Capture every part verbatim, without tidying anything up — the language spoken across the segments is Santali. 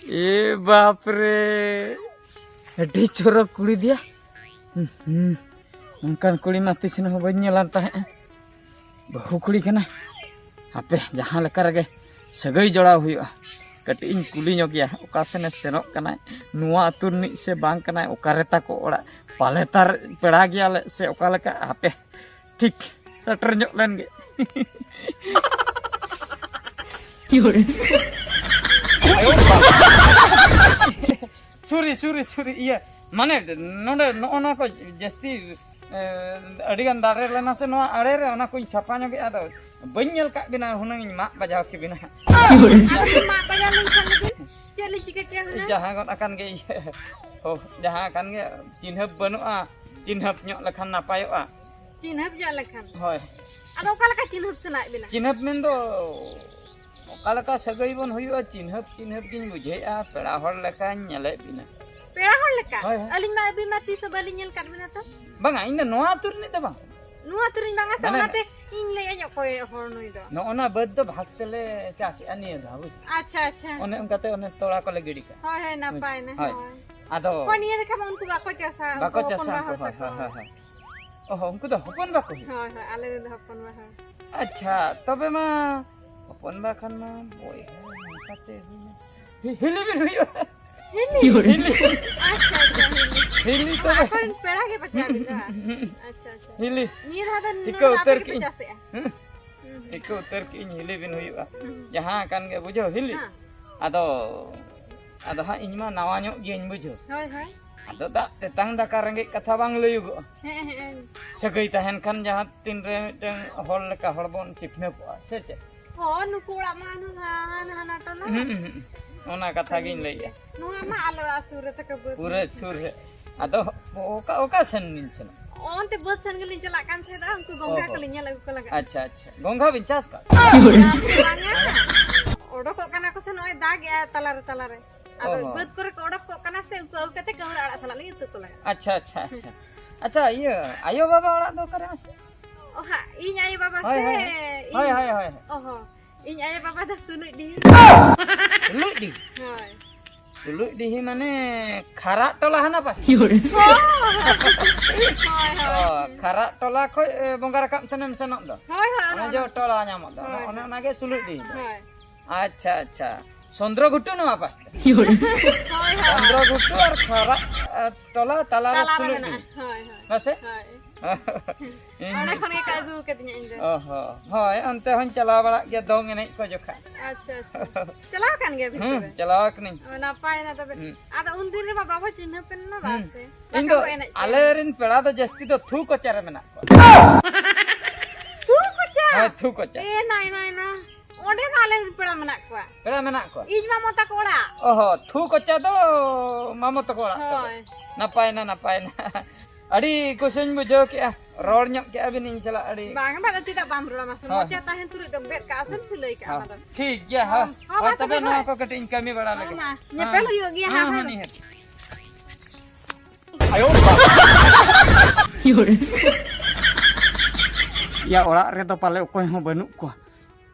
ᱮ ᱵᱟᱯ ᱨᱮ, ᱟᱹᱰᱤ ᱪᱚᱨᱚᱠ ᱠᱩᱲᱤ ᱫᱮᱭᱟ᱾ ᱦᱩᱸ, ᱦᱩᱸ᱾ ᱚᱱᱠᱟᱱ ᱠᱩᱲᱤ ᱢᱟ ᱛᱤᱥ ᱦᱚᱸ ᱵᱟᱹᱧ ᱧᱮᱞᱟᱱ ᱛᱟᱦᱮᱸᱫ᱾ ᱵᱟᱹᱦᱩ ᱠᱩᱲᱤ ᱠᱟᱱᱟ᱾ ᱦᱟᱯᱮ, ᱡᱟᱦᱟᱸ ᱞᱮᱠᱟ ᱨᱮᱜᱮ ᱥᱟᱹᱜᱟᱹᱭ ᱡᱚᱲᱟᱣ ᱦᱩᱭᱩᱜᱼᱟ᱾ ᱠᱟᱹᱴᱤᱡ ᱤᱧ ᱠᱩᱞᱤ ᱧᱚᱜᱮᱭᱟ, ᱚᱠᱟ ᱥᱮᱱᱮ ᱥᱮᱱᱚᱜ ᱠᱟᱱᱟᱭ, ᱱᱚᱣᱟ ᱟᱹᱛᱩ ᱨᱤᱱᱤᱡ ᱥᱮ ᱵᱟᱝ ᱠᱟᱱᱟᱭ, ᱚᱠᱟᱨᱮ ᱛᱟᱠᱚ ᱚᱲᱟᱜ, ᱯᱟᱞᱮ ᱛᱟᱨ ᱯᱮᱲᱟ ᱜᱮᱭᱟᱞᱮ ᱥᱮ ᱚᱠᱟ ᱞᱮᱠᱟ? ᱦᱟᱯᱮ, ᱴᱷᱤᱠ ᱥᱮᱴᱮᱨ ᱧᱚᱜ ᱞᱮᱱ ᱜᱮ᱾ ᱥᱚᱨᱤ, ᱥᱚᱨᱤ, ᱥᱚᱨᱤ, ᱤᱭᱟᱹ, ᱢᱟᱱᱮ, ᱱᱚᱰᱮ ᱱᱚᱜᱼᱚ ᱱᱚᱣᱟ ᱠᱚ ᱡᱟᱹᱥᱛᱤ, ᱮ, ᱟᱹᱰᱤᱜᱟᱱ ᱫᱟᱨᱮ ᱞᱮᱱᱟ ᱥᱮ ᱱᱚᱣᱟ ᱟᱲᱮ ᱨᱮ, ᱚᱱᱟ ᱠᱚᱧ ᱥᱟᱯᱷᱟ ᱧᱚᱜᱮᱜᱼᱟ᱾ ᱟᱫᱚ ᱵᱟᱹᱧ ᱧᱮᱞ ᱠᱟᱜ ᱵᱤᱱᱟ, ᱦᱩᱱᱟᱹᱝ ᱤᱧ ᱢᱟᱜ ᱵᱟᱡᱟᱣ ᱠᱮᱵᱤᱱᱟ ᱦᱟᱸᱜ᱾ ᱟᱫᱚ ᱢᱟᱜ ᱵᱟᱡᱟᱣ ᱞᱮᱱᱠᱷᱟᱱ ᱫᱚᱵᱤᱱ ᱪᱮᱫ ᱞᱤᱧ ᱪᱤᱠᱟᱹ ᱠᱮᱭᱟ ᱦᱩᱱᱟᱹᱝ? ᱡᱟᱦᱟᱸ ᱜᱚᱫ ᱟᱠᱟᱱ ᱜᱮ, ᱤᱭᱟᱹ, ᱦᱳ, ᱡᱟᱦᱟᱸ ᱟᱠᱟᱱ ᱜᱮ, ᱪᱤᱱᱦᱟᱹᱯ ᱵᱟᱹᱱᱩᱜᱼᱟ, ᱪᱤᱱᱦᱟᱹᱯ ᱧᱚᱜ ᱞᱮᱠᱷᱟᱱ ᱱᱟᱯᱟᱭᱚᱜᱼᱟ᱾ ᱪᱤᱱᱦᱟᱹᱯ ᱧᱚᱜ ᱞᱮᱠᱷᱟᱱ? ᱦᱳᱭ᱾ ᱟᱫᱚ ᱚᱠᱟ ᱞᱮᱠᱟ ᱪᱤᱱᱦᱟᱹᱯ ᱥᱟᱱᱟᱭᱮᱫ ᱵᱤᱱᱟ? ᱪᱤᱱᱦᱟᱹᱯ ᱢᱮᱱᱫᱚ ᱚᱠᱟ ᱞᱮᱠᱟ ᱥᱟᱹᱜᱟᱹᱭ ᱵᱚᱱ ᱦᱩᱭᱩᱜᱼᱟ, ᱪᱤᱱᱦᱟᱹᱯ ᱪᱤᱱᱦᱟᱹᱯ ᱜᱤᱧ ᱵᱩᱡᱷᱟᱹᱣᱮᱫᱼᱟ, ᱯᱮᱲᱟ ᱦᱚᱲ ᱞᱮᱠᱟᱧ ᱧᱮᱞᱮᱫ ᱵᱤᱱᱟ᱾ ᱯᱮᱲᱟ ᱦᱚᱲ ᱞᱮᱠᱟ? ᱦᱳᱭ, ᱦᱳᱭ᱾ ᱟᱹᱞᱤᱧ ᱢᱟ ᱟᱹᱵᱤᱱ ᱢᱟ ᱛᱤᱥ ᱦᱚᱸ ᱵᱟᱹᱞᱤᱧ ᱧᱮᱞ ᱠᱟᱫ ᱵᱤᱱᱟ ᱛᱚ᱾ ᱵᱟᱝᱟ, ᱤᱧ ᱫᱚ ᱱᱚᱣᱟ ᱟᱹᱛᱩ ᱨᱤᱱᱤᱡ ᱫᱚ ᱵᱟᱝ᱾ ᱱᱚᱣᱟ ᱟᱹᱛᱩ ᱨᱤᱱᱤᱡ ᱵᱟᱝᱟ ᱥᱮ, ᱢᱟᱱᱮ, ᱚᱱᱟᱛᱮ ᱤᱧ ᱞᱟᱹᱭᱮᱫᱼᱟᱹᱧ ᱚᱠᱚᱭ ᱦᱚᱲ ᱱᱩᱭ ᱫᱚ᱾ ᱱᱚᱜᱼᱚ ᱱᱟ ᱵᱟᱹᱫᱽ ᱫᱚ ᱵᱷᱟᱜᱽ ᱛᱮᱞᱮ ᱪᱟᱥᱮᱜᱼᱟ ᱱᱤᱭᱟᱹ ᱫᱷᱟᱣ, ᱵᱩᱡᱽ? ᱟᱪᱪᱷᱟ, ᱟᱪᱪᱷᱟ᱾ ᱚᱱᱮ ᱚᱱᱠᱟᱛᱮ ᱚᱱᱮ ᱛᱚᱲᱟ ᱠᱚᱞᱮ ᱜᱤᱰᱤ ᱠᱟᱜᱼᱟ᱾ ᱦᱳᱭ, ᱦᱳᱭ, ᱱᱟᱯᱟᱭ ᱱᱟ, ᱦᱳᱭ᱾ ᱦᱳᱭ᱾ ᱟᱫᱚ ᱦᱳᱭ, ᱱᱤᱭᱟᱹ ᱡᱚᱠᱷᱟ ᱢᱟ ᱩᱱᱠᱩ ᱵᱟᱠᱚ ᱪᱟᱥᱟ, ᱵᱟᱠᱚ ᱩᱱᱠᱩ ᱦᱚᱯᱚᱱ ᱪᱟᱥᱟ ᱵᱟ ᱩᱱᱠᱩ, ᱦᱚᱲ ᱦᱳᱭ, ᱛᱟᱠᱚ᱾ ᱦᱳᱭ, ᱦᱳᱭ, ᱦᱳᱭ᱾ ᱚ ᱦᱚᱸ, ᱩᱱᱠᱩ ᱫᱚ ᱦᱚᱯᱚᱱ ᱵᱟᱠᱚ ᱦᱩᱭᱩᱜᱼᱟ? ᱦᱳᱭ, ᱦᱳᱭ, ᱟᱞᱮ ᱨᱮᱱ ᱫᱚ ᱦᱚᱯᱚᱱ ᱵᱟ, ᱦᱳᱭ᱾ ᱟᱪᱪᱷᱟ, ᱛᱚᱵᱮ ᱢᱟ ᱦᱚᱯᱚᱱ ᱵᱟ ᱠᱷᱟᱱ ᱢᱟ ᱵᱚᱭᱦᱟ ᱱᱚᱝᱠᱟᱛᱮ ᱦᱩᱭᱱᱟ᱾ ᱦᱤ-, ᱦᱤᱞᱤ ᱵᱤᱱ ᱦᱩᱭᱩᱜᱼᱟ᱾ ᱦᱤᱞᱤ? ᱦᱤᱞᱤ᱾ ᱟᱪᱪᱷᱟ, ᱟᱪᱪᱷᱟ, ᱦᱤᱞᱤ᱾ ᱦᱤᱞᱤ ᱛᱚᱵᱮ᱾ ᱟᱠᱚᱨᱮᱱ ᱯᱮᱲᱟ ᱜᱮ ᱯᱟᱪᱮ ᱟᱹᱵᱤᱱ ᱫᱚ? ᱟᱪᱪᱷᱟ, ᱟᱪᱪᱷᱟ᱾ ᱦᱤᱞᱤ᱾ ᱱᱤᱭᱟᱹ ᱫᱷᱟᱣ ᱫᱚ ᱴᱷᱤᱠᱟᱹ ᱱᱚᱰᱮ ᱫᱚ ᱟᱯᱮ ᱩᱛᱟᱹᱨ ᱜᱮᱯᱮ ᱠᱤᱧ᱾ ᱪᱟᱥᱮᱜᱼᱟ? ᱦᱩᱸ᱾ ᱦᱩᱸ, ᱦᱩᱸ᱾ ᱴᱷᱤᱠᱟᱹ ᱩᱛᱟᱹᱨ ᱠᱤᱧ, ᱦᱤᱞᱤ ᱵᱤᱱ ᱦᱩᱭᱩᱜᱼᱟ᱾ ᱦᱩᱸ, ᱦᱩᱸ᱾ ᱡᱟᱦᱟᱸ ᱟᱠᱟᱱ ᱜᱮ, ᱵᱩᱡᱷᱟᱹᱣ, ᱦᱤᱞᱤ᱾ ᱦᱮᱸ᱾ ᱟᱫᱚ ᱟᱫᱚ ᱦᱟᱸᱜ ᱤᱧ ᱢᱟ ᱱᱟᱣᱟ ᱧᱚᱜ ᱜᱤᱭᱟᱹᱧ, ᱵᱩᱡᱷᱟᱹᱣ᱾ ᱦᱳᱭ, ᱦᱳᱭ᱾ ᱟᱫᱚ ᱫᱟᱜ ᱛᱮᱛᱟᱝ ᱫᱟᱠᱟ ᱨᱮᱸᱜᱮᱡ ᱠᱟᱛᱷᱟ ᱵᱟᱝ ᱞᱟᱹᱭᱚᱜᱚᱜᱼᱟ᱾ ᱦᱮᱸ, ᱦᱮᱸ᱾ ᱥᱟᱹᱜᱟᱹᱭ ᱛᱟᱦᱮᱱ ᱠᱷᱟᱱ ᱡᱟᱦᱟᱸ ᱛᱤᱱ ᱨᱮ ᱢᱤᱫᱴᱟᱝ ᱦᱚᱲ ᱞᱮᱠᱟ ᱦᱚᱲ ᱵᱚᱱ ᱪᱤᱯᱱᱟᱹᱯᱚᱜᱼᱟ, ᱥᱮ ᱪᱮᱫ? ᱦᱳᱭ, ᱱᱩᱠᱩ ᱚᱲᱟᱜ ᱢᱟ ᱦᱟᱱᱟ, ᱦᱟᱱᱟ, ᱦᱟᱱᱟ ᱴᱚᱞᱟ᱾ ᱦᱩᱸ, ᱦᱩᱸ, ᱦᱩᱸ᱾ ᱚᱱᱟ ᱠᱟᱛᱷᱟ ᱜᱤᱧ ᱞᱟᱹᱭᱮᱜᱼᱟ᱾ ᱱᱚᱣᱟ ᱢᱟ ᱟᱞᱮ ᱚᱲᱟᱜ ᱥᱩᱨ ᱨᱮ ᱛᱟᱠᱚ ᱵᱟᱹᱫᱽ ᱯᱩᱨᱟᱹ ᱢᱮᱱᱟᱜᱼᱟ᱾ ᱥᱩᱨ ᱨᱮ᱾ ᱟᱫᱚ ᱚᱠᱟ, ᱚᱠᱟ ᱥᱮᱱ ᱵᱤᱱ ᱥᱮᱱᱚᱜᱼᱟ? ᱚᱱᱛᱮ ᱵᱟᱹᱫᱽ ᱥᱮᱱ ᱜᱮᱞᱤᱧ ᱪᱟᱞᱟᱜ ᱠᱟᱱ ᱛᱟᱦᱮᱸᱫ, ᱩᱱᱠᱩ ᱜᱚᱝᱜᱷᱟ ᱚ ᱦᱚᱸ᱾ ᱠᱚᱞᱤᱧ ᱧᱮᱞ ᱟᱹᱜᱩ ᱠᱚ ᱞᱟᱜᱟᱜ᱾ ᱟᱪᱪᱷᱟ, ᱟᱪᱪᱷᱟ᱾ ᱜᱚᱝᱜᱷᱟ ᱵᱤᱱ ᱪᱟᱥ ᱠᱟᱜ? ᱪᱟᱥ ᱫᱚ ᱵᱟᱝᱟ᱾ ᱚᱰᱚᱠᱚᱜ ᱠᱟᱱᱟ ᱠᱚ ᱥᱮ, ᱱᱚᱜᱼᱚᱭ ᱫᱟᱜ ᱮᱜᱼᱟ ᱛᱟᱞᱟᱨᱮ, ᱛᱟᱞᱟᱨᱮ᱾ ᱟᱫᱚ ᱚ ᱦᱚᱸ᱾ ᱵᱟᱹᱫᱽ ᱠᱚᱨᱮ ᱠᱚ ᱚᱰᱚᱠ ᱠᱚᱜ ᱠᱟᱱᱟ ᱥᱮ, ᱩᱱᱠᱩ ᱟᱹᱜᱩ ᱠᱟᱛᱮ ᱠᱟᱹᱣᱨᱟ ᱟᱲᱟᱜ ᱥᱟᱞᱟᱜ ᱞᱤᱧ ᱩᱛᱩ ᱠᱚ ᱞᱟᱜᱟᱜ᱾ ᱟᱪᱪᱷᱟ, ᱟᱪᱪᱷᱟ, ᱟᱪᱪᱷᱟ᱾ ᱟᱪᱪᱷᱟ, ᱤᱭᱟᱹ, ᱟᱭᱳ ᱵᱟᱵᱟ ᱚᱲᱟᱜ ᱫᱚ ᱚᱠᱟᱨᱮ ᱢᱟᱥᱮ? ᱚ, ᱦᱟ, ᱤᱧ ᱟᱭᱳ ᱵᱟᱵᱟ ᱦᱳᱭ, ᱥᱮ? ᱦᱳᱭ, ᱦᱳᱭ᱾ ᱤᱧ ᱦᱳᱭ, ᱦᱳᱭ, ᱦᱳᱭ, ᱦᱳᱭ᱾ ᱚ ᱦᱚᱸ, ᱤᱧ ᱟᱭᱳ ᱵᱵᱟ ᱫᱚ ᱥᱩᱞᱩᱡ ᱰᱤᱦᱤ᱾ ᱥᱩᱞᱩᱡ ᱰᱤᱦᱤ? ᱦᱳᱭ᱾ ᱥᱩᱞᱩᱡ ᱰᱤᱦᱤ ᱢᱟᱱᱮ ᱠᱷᱟᱨᱟᱜ ᱴᱚᱞᱟ ᱦᱟᱱᱟ ᱯᱟᱥᱴᱟ? ᱦᱳᱭ, ᱦᱳᱭ, ᱚ, ᱦᱳᱭ᱾ ᱠᱷᱟᱨᱟᱜ ᱴᱚᱞᱟ ᱠᱷᱚᱡ, ᱮ, ᱵᱚᱸᱜᱟ ᱨᱟᱠᱟᱵ ᱥᱮᱱᱮᱢ ᱥᱮᱱᱚᱜ ᱫᱚ᱾ ᱦᱳᱭ, ᱦᱳᱭ, ᱚᱱᱮ ᱚᱱᱮ ᱡᱮ ᱚᱱᱟ᱾ ᱴᱚᱞᱟ ᱧᱟᱢᱚᱜ ᱫᱚ, ᱦᱳᱭ, ᱚᱱᱮ ᱦᱳᱭ᱾ ᱚᱱᱟᱜᱮ ᱥᱩᱞᱩᱡ ᱰᱤᱦᱤ ᱫᱚ᱾ ᱦᱳᱭ᱾ ᱟᱪᱪᱷᱟ, ᱟᱪᱪᱷᱟ᱾ ᱪᱚᱱᱫᱨᱚ ᱜᱷᱩᱴᱩ ᱱᱚᱣᱟ ᱯᱟᱥᱴᱟ? ᱦᱳᱭ, ᱦᱳᱭ᱾ ᱪᱚᱱᱫᱨᱚ ᱜᱷᱩᱴᱩ ᱟᱨ ᱠᱷᱟᱨᱟᱜ, ᱮ, ᱴᱚᱞᱟ ᱛᱟᱞᱟᱨᱮ ᱛᱟᱞᱟᱨᱮ ᱥᱩᱞᱩᱡ ᱢᱮᱱᱟᱜᱼᱟ᱾ ᱰᱤᱦᱤ᱾ ᱦᱳᱭ, ᱦᱳᱭ᱾ ᱦᱮᱸ ᱥᱮ? ᱦᱳᱭ᱾ ᱤᱧ ᱚᱸᱰᱮ ᱠᱷᱚᱱ ᱜᱮᱠᱚ ᱟᱹᱜᱩ ᱠᱟᱫᱤᱧᱟ ᱤᱧ ᱫᱚ᱾ ᱚ ᱦᱚᱸ᱾ ᱦᱳᱭ, ᱚᱱᱛᱮ ᱦᱚᱸᱧ ᱪᱟᱞᱟᱣ ᱵᱟᱲᱟᱜ ᱜᱮᱭᱟ ᱫᱚᱝ ᱮᱱᱮᱡ ᱠᱚ ᱡᱚᱠᱷᱟ᱾ ᱟᱪᱪᱷᱟ, ᱟᱪᱪᱷᱟ᱾ ᱪᱟᱞᱟᱣ ᱟᱠᱟᱱ ᱜᱮᱭᱟ ᱵᱤᱱ ᱦᱩᱸ, ᱛᱚᱵᱮ? ᱪᱟᱞᱟᱣ ᱟᱠᱟᱱᱟᱹᱧ᱾ ᱚ, ᱱᱟᱯᱟᱭ ᱮᱱᱟ ᱛᱚᱵᱮ᱾ ᱦᱩᱸ᱾ ᱟᱫᱚ ᱩᱱ ᱫᱤᱱ ᱨᱮᱢᱟ ᱵᱟᱵᱚ ᱪᱤᱱᱦᱟᱹᱯ ᱮᱱᱟ, ᱵᱟᱝ ᱦᱩᱸ᱾ ᱥᱮ? ᱤᱧ ᱵᱟᱠᱷᱟᱱ ᱫᱚ ᱵᱚ ᱮᱱᱮᱡ ᱠᱮᱭᱟ᱾ ᱟᱞᱮ ᱨᱮᱱ ᱯᱮᱲᱟ ᱫᱚ ᱡᱟᱹᱥᱛᱤ ᱫᱚ ᱛᱷᱩ ᱠᱚᱪᱟ ᱨᱮ ᱢᱮᱱᱟᱜ ᱠᱚᱣᱟ᱾ ᱛᱷᱩ ᱠᱚᱪᱟ? ᱦᱳᱭ, ᱛᱷᱩ ᱠᱚᱪᱟ᱾ ᱮ, ᱱᱟᱭ, ᱱᱟᱭ, ᱱᱟ᱾ ᱚᱸᱰᱮ ᱢᱟ ᱟᱞᱮ ᱨᱮᱱ ᱯᱮᱲᱟ ᱢᱮᱱᱟᱜ ᱠᱚᱣᱟ᱾ ᱯᱮᱲᱟ ᱢᱮᱱᱟᱜ ᱠᱚᱣᱟ? ᱤᱧ ᱢᱟᱢᱚ ᱛᱟᱠᱚ ᱚᱲᱟᱜ᱾ ᱚ ᱦᱚᱸ, ᱛᱷᱩ ᱠᱚᱪᱟ ᱫᱚ ᱢᱟᱢᱚ ᱛᱟᱠᱚ ᱚᱲᱟᱜ ᱛᱟᱵᱮ᱾ ᱦᱳᱭ᱾ ᱱᱟᱯᱟᱭ ᱱᱟ, ᱱᱟᱯᱟᱭ ᱱᱟ᱾ ᱟᱹᱰᱤ ᱠᱩᱥᱤᱧ ᱵᱩᱡᱷᱟᱹᱣ ᱠᱮᱜᱼᱟ᱾ ᱨᱚᱲ ᱧᱚᱜ ᱠᱮᱜᱼᱟ ᱵᱤᱱ ᱤᱧ ᱥᱟᱞᱟᱜ ᱟᱹᱰᱤ᱾ ᱵᱟᱝ, ᱵᱟᱝ, ᱪᱮᱫᱟᱜ ᱵᱟᱢ ᱨᱚᱲᱟ ᱢᱟᱥᱮ? ᱦᱳᱭ᱾ ᱢᱚᱪᱟ ᱛᱟᱦᱮᱱ ᱛᱩᱞᱩᱡ ᱫᱚ ᱵᱮᱫ ᱠᱟᱜᱼᱟ ᱥᱮᱢ ᱥᱤᱞᱟᱹᱭ ᱠᱟᱜᱼᱟ ᱦᱚᱸ, ᱚᱱᱟ ᱫᱚ᱾ ᱴᱷᱤᱠ ᱜᱮᱭᱟ, ᱦᱚᱸ᱾ ᱦᱚᱸ, ᱦᱳᱭ, ᱦᱚᱸ, ᱛᱚᱵᱮ ᱛᱚᱵᱮ ᱱᱚᱣᱟ ᱦᱳᱭ᱾ ᱠᱚ ᱠᱟᱹᱴᱤᱡ ᱤᱧ ᱠᱟᱹᱢᱤ ᱵᱟᱲᱟ ᱦᱚᱸ, ᱞᱮᱜᱮ᱾ ᱢᱟ, ᱦᱚᱸ, ᱧᱮᱯᱮᱞ ᱦᱚᱸ, ᱦᱩᱭᱩᱜ ᱜᱮᱭᱟ ᱦᱚᱸ, ᱦᱟᱸᱜ, ᱦᱚᱸ, ᱦᱮᱸ᱾ ᱱᱤᱦᱟᱹᱛ᱾ ᱭᱟ, ᱚᱲᱟᱜ ᱨᱮᱫᱚ ᱯᱟᱞᱮ ᱚᱠᱚᱭ ᱦᱚᱸ ᱵᱟᱹᱱᱩᱜ ᱠᱚᱣᱟ᱾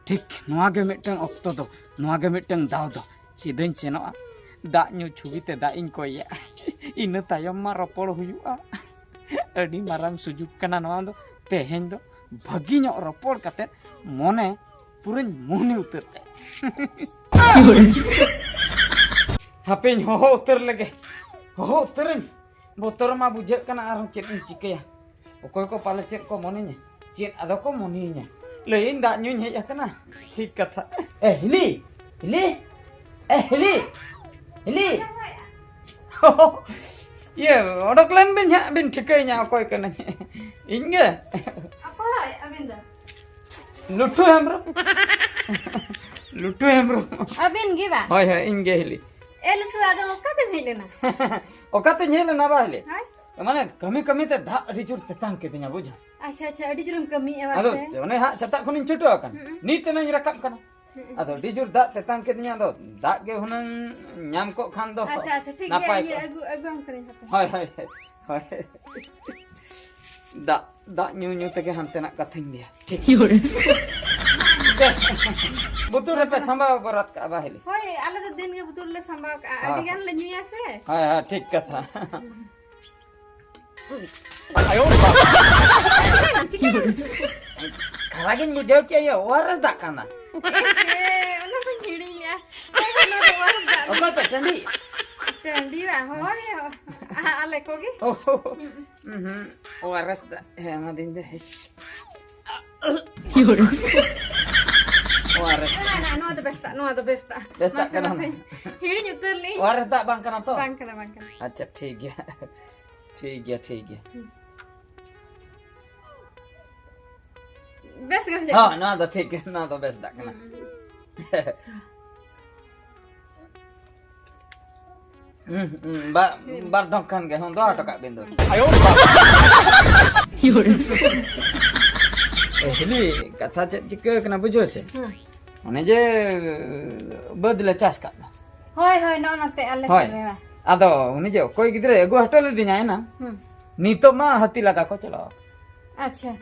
ᱴᱷᱤᱠ, ᱱᱚᱣᱟ ᱜᱮ ᱢᱤᱫᱴᱟᱝ ᱚᱠᱛᱚ ᱫᱚ, ᱱᱚᱣᱟ ᱜᱮ ᱢᱤᱫᱴᱟᱝ ᱫᱟᱣ ᱫᱚ᱾ ᱥᱤᱫᱷᱟᱹᱧ ᱥᱮᱱᱚᱜᱼᱟ, ᱫᱟᱜ ᱧᱩ ᱪᱷᱩᱵᱤ ᱛᱮ ᱫᱟᱜ ᱤᱧ ᱠᱚᱭᱮᱭᱟ᱾ ᱤᱱᱟᱹ ᱛᱟᱭᱚᱢ ᱢᱟ ᱨᱚᱯᱚᱲ ᱦᱩᱭᱩᱜᱼᱟ᱾ ᱟᱹᱰᱤ ᱢᱟᱨᱟᱝ ᱥᱩᱡᱩᱜ ᱠᱟᱱᱟ ᱱᱚᱣᱟ ᱫᱚ᱾ ᱛᱮᱦᱮᱧ ᱫᱚ ᱵᱷᱟᱹᱜᱤ ᱧᱚᱜ ᱨᱚᱯᱚᱲ ᱠᱟᱛᱮ ᱢᱚᱱᱮ ᱯᱩᱨᱟᱹᱧ ᱢᱩᱦᱱᱤ ᱩᱛᱟᱹᱨ ᱛᱟᱭᱟ᱾ ᱦᱟᱯᱮᱧ ᱦᱚᱦᱚ ᱩᱛᱟᱹᱨ ᱞᱮᱜᱮ, ᱦᱚᱦᱚ ᱩᱛᱟᱹᱨᱟᱹᱧ᱾ ᱵᱚᱛᱚᱨ ᱢᱟ ᱵᱩᱡᱷᱟᱹᱜ ᱠᱟᱱᱟ, ᱟᱨᱦᱚᱸ ᱪᱮᱫ ᱤᱧ ᱪᱤᱠᱟᱹᱭᱟ? ᱚᱠᱚᱭ ᱠᱚ ᱯᱟᱞᱮ ᱪᱮᱫ ᱠᱚ ᱢᱚᱱᱮᱧᱟ? ᱪᱮᱫ ᱟᱫᱚ ᱠᱚ ᱢᱚᱱᱮᱭᱤᱧᱟ? ᱞᱟᱹᱭᱟᱹᱧ, ᱫᱟᱜ ᱧᱩᱧ ᱦᱮᱡ ᱟᱠᱟᱱᱟ᱾ ᱴᱷᱤᱠ ᱠᱟᱛᱷᱟ᱾ ᱮ, ᱦᱤᱞᱤ! ᱦᱤᱞᱤ! ᱮ, ᱦᱤᱞᱤ! ᱦᱤᱞᱤ! ᱤᱭᱟᱹ, ᱚᱰᱚᱠ ᱞᱮᱱ ᱵᱤᱱ ᱦᱟᱸᱜ, ᱵᱤᱱ ᱴᱷᱤᱠᱟᱹᱭᱤᱧᱟ ᱚᱠᱚᱭ ᱠᱟᱹᱱᱟᱹᱧ᱾ ᱤᱧ ᱜᱮ᱾ ᱚᱠᱚᱭ ᱟᱹᱵᱤᱱ ᱫᱚ? ᱞᱩᱴᱷᱩ ᱦᱮᱢᱵᱨᱚᱢ᱾ ᱞᱩᱴᱷᱩ ᱦᱮᱢᱵᱨᱚᱢ᱾ ᱟᱹᱵᱤᱱ ᱜᱮ ᱵᱟᱝ? ᱦᱳᱭ, ᱦᱳᱭ, ᱤᱧ ᱜᱮ ᱦᱤᱞᱤ᱾ ᱮ ᱞᱩᱴᱷᱩ, ᱟᱫᱚ ᱚᱠᱟᱛᱮᱢ ᱦᱮᱡ ᱞᱮᱱᱟ? ᱚᱠᱟᱛᱮᱧ ᱦᱮᱡ ᱞᱮᱱᱟ ᱵᱟ ᱦᱤᱞᱤ? ᱦᱳᱭ᱾ ᱢᱟᱱᱮ ᱠᱟᱹᱢᱤ ᱠᱟᱹᱢᱤ ᱛᱮ ᱫᱟᱜ ᱟᱹᱰᱤ ᱡᱳᱨ ᱛᱮᱛᱟᱝ ᱠᱮᱫᱤᱧᱟ, ᱵᱩᱡᱷᱟᱹᱣ᱾ ᱟᱪᱪᱷᱟ, ᱟᱪᱪᱷᱟ, ᱟᱹᱰᱤ ᱡᱳᱨᱮᱢ ᱠᱟᱹᱢᱤᱭᱮᱫᱼᱟ ᱵᱟᱝ ᱟᱫᱚ ᱥᱮ? ᱚᱱᱮ ᱦᱟᱸᱜ ᱥᱮᱛᱟᱜ ᱠᱷᱚᱱᱤᱧ ᱪᱷᱩᱴᱟᱹᱣ ᱟᱠᱟᱱᱟ᱾ ᱦᱩᱸ᱾ ᱱᱤᱛ ᱮᱱᱟᱧ ᱨᱟᱠᱟᱵ ᱠᱟᱱᱟ᱾ ᱦᱩᱸ᱾ ᱟᱫᱚ ᱟᱹᱰᱤ ᱡᱳᱨ ᱫᱟᱜ ᱛᱮᱛᱟᱝ ᱠᱮᱫᱤᱧᱟ, ᱟᱫᱚ ᱫᱟᱜ ᱜᱮ ᱦᱩᱱᱟᱹᱝ ᱧᱟᱢ ᱠᱚᱜ ᱠᱷᱟᱱ ᱫᱚ ᱟᱪᱪᱷᱟ, ᱟᱪᱪᱷᱟ, ᱴᱷᱤᱠ ᱱᱟᱯᱟᱭ ᱜᱮᱭᱟ, ᱤᱭᱟᱹ, ᱠᱚᱜᱼᱟ᱾ ᱟᱹᱜᱩ, ᱟᱹᱜᱩᱣᱟᱢ ᱠᱟᱹᱱᱟᱹᱧ ᱦᱟᱯᱮ᱾ ᱦᱳᱭ, ᱦᱳᱭ, ᱦᱳᱭ, ᱦᱳᱭ᱾ ᱫᱟᱜ, ᱫᱟᱜ ᱧᱩ ᱧᱩ ᱛᱮᱜᱮ ᱦᱟᱱᱛᱮᱱᱟᱜ ᱠᱟᱛᱷᱟᱧ ᱞᱟᱹᱭᱟ᱾ ᱴᱷᱤᱠ᱾ ᱵᱩᱛᱩᱨ ᱨᱮᱯᱮ ᱥᱟᱢᱵᱟᱣ ᱵᱚᱨᱟᱛ ᱠᱟᱜᱼᱟ ᱵᱟᱦᱤᱞᱤ? ᱦᱳᱭ, ᱟᱞᱮ ᱫᱚ ᱫᱤᱱ ᱜᱮ ᱵᱩᱛᱩᱨ ᱞᱮ ᱥᱟᱢᱵᱟᱣ ᱠᱟᱜᱼᱟ᱾ ᱟᱹᱰᱤ ᱜᱟᱱ ᱞᱮ ᱧᱩᱭᱟ ᱥᱮ᱾ ᱦᱳᱭ, ᱦᱳᱭ, ᱴᱷᱤᱠ ᱠᱟᱛᱷᱟ᱾ ᱠᱷᱟᱨᱟ ᱜᱤᱧ ᱵᱩᱡᱷᱟᱹᱣ ᱠᱮᱜᱼᱟ, ᱤᱭᱟᱹ, ᱳ ᱟᱨ ᱮᱥ ᱫᱟᱜ ᱠᱟᱱᱟ᱾ ᱮ, ᱚᱱᱟ ᱢᱟᱧ ᱦᱤᱲᱤᱧᱟ᱾ ᱚᱠᱚᱭ ᱯᱮ ᱴᱟᱺᱰᱤ? ᱴᱟᱺᱰᱤ ᱵᱟ, ᱦᱳᱭ, ᱟ-, ᱟᱞᱮ ᱠᱚᱜᱮ᱾ ᱳ, ᱦᱩᱸ, ᱳ ᱟᱨ ᱮᱥ ᱫᱟᱜ, ᱦᱮᱸ, ᱮᱢᱟᱫᱤᱧ ᱫᱚ, ᱦᱮᱸ᱾ ᱳ ᱟᱨ ᱮᱥ᱾ ᱱᱚᱣᱟ, ᱱᱚᱣᱟ, ᱱᱚᱣᱟ ᱫᱚ ᱵᱮᱥ ᱫᱟᱜ, ᱱᱚᱣᱟ ᱫᱚ ᱵᱮᱥ ᱫᱟᱜ᱾ ᱵᱮᱥ ᱫᱟᱜ ᱢᱟᱥᱮ, ᱠᱟᱱᱟ᱾ ᱢᱟᱥᱮ᱾ ᱦᱤᱲᱤᱧ ᱩᱛᱟᱹᱨ ᱞᱮᱫᱟᱹᱧ᱾ ᱳ ᱟᱨ ᱮᱥ ᱫᱟᱜ ᱵᱟᱝ ᱠᱟᱱᱟ ᱛᱚ? ᱵᱟᱝ ᱠᱟᱱᱟ, ᱵᱟᱝ ᱠᱟᱱᱟ᱾ ᱟᱪᱪᱷᱟ, ᱴᱷᱤᱠ ᱜᱮᱭᱟ᱾ ᱴᱷᱤᱠ ᱜᱮᱭᱟ, ᱴᱷᱤᱠ ᱜᱮᱭᱟ᱾ ᱦᱩᱸ᱾ ᱵᱮᱥ ᱜᱮ ᱵᱩᱡᱷᱟᱹᱜ ᱦᱚᱸ, ᱠᱟᱱᱟ᱾ ᱱᱚᱣᱟ ᱫᱚ ᱴᱷᱤᱠ ᱜᱮ, ᱱᱚᱣᱟ ᱫᱚ ᱵᱮᱥ ᱫᱟᱜ ᱠᱟᱱᱟ᱾ ᱦᱩᱸ᱾ ᱦᱩᱸ, ᱦᱩᱸ, ᱵᱟ-, ᱵᱟᱨ ᱰᱷᱚᱝ ᱠᱷᱟᱱ ᱜᱮ, ᱦᱚᱸ, ᱫᱚᱦᱚ ᱦᱚᱴᱚ ᱠᱟᱜ ᱵᱤᱱ ᱫᱚ᱾ ᱮ, ᱦᱤᱞᱤ, ᱠᱟᱛᱷᱟ ᱪᱮᱫ ᱪᱤᱠᱟᱹ ᱠᱟᱱᱟ ᱵᱩᱡᱷᱟᱹᱣ ᱥᱮ? ᱦᱮᱸ᱾ ᱚᱱᱮ ᱡᱮ ᱵᱟᱹᱫᱽ ᱞᱮ ᱪᱟᱥ ᱠᱟᱜ ᱫᱚ᱾ ᱦᱳᱭ, ᱦᱳᱭ, ᱱᱚᱜᱼᱚ ᱱᱚᱛᱮ ᱟᱞᱮ ᱦᱳᱭ᱾ ᱥᱮᱫ ᱨᱮ᱾ ᱟᱫᱚ ᱩᱱᱤ ᱡᱮ ᱚᱠᱚᱭ ᱜᱤᱫᱽᱨᱟᱹᱭ ᱟᱹᱜᱩ ᱦᱚᱴᱚ ᱞᱤᱫᱤᱧᱟ ᱮᱱᱟᱝ, ᱦᱩᱸ᱾ ᱱᱤᱛᱚᱜ ᱢᱟ ᱦᱟᱹᱛᱤ ᱞᱟᱜᱟ ᱠᱚ ᱪᱟᱞᱟᱣ᱾ ᱟᱪᱪᱷᱟ᱾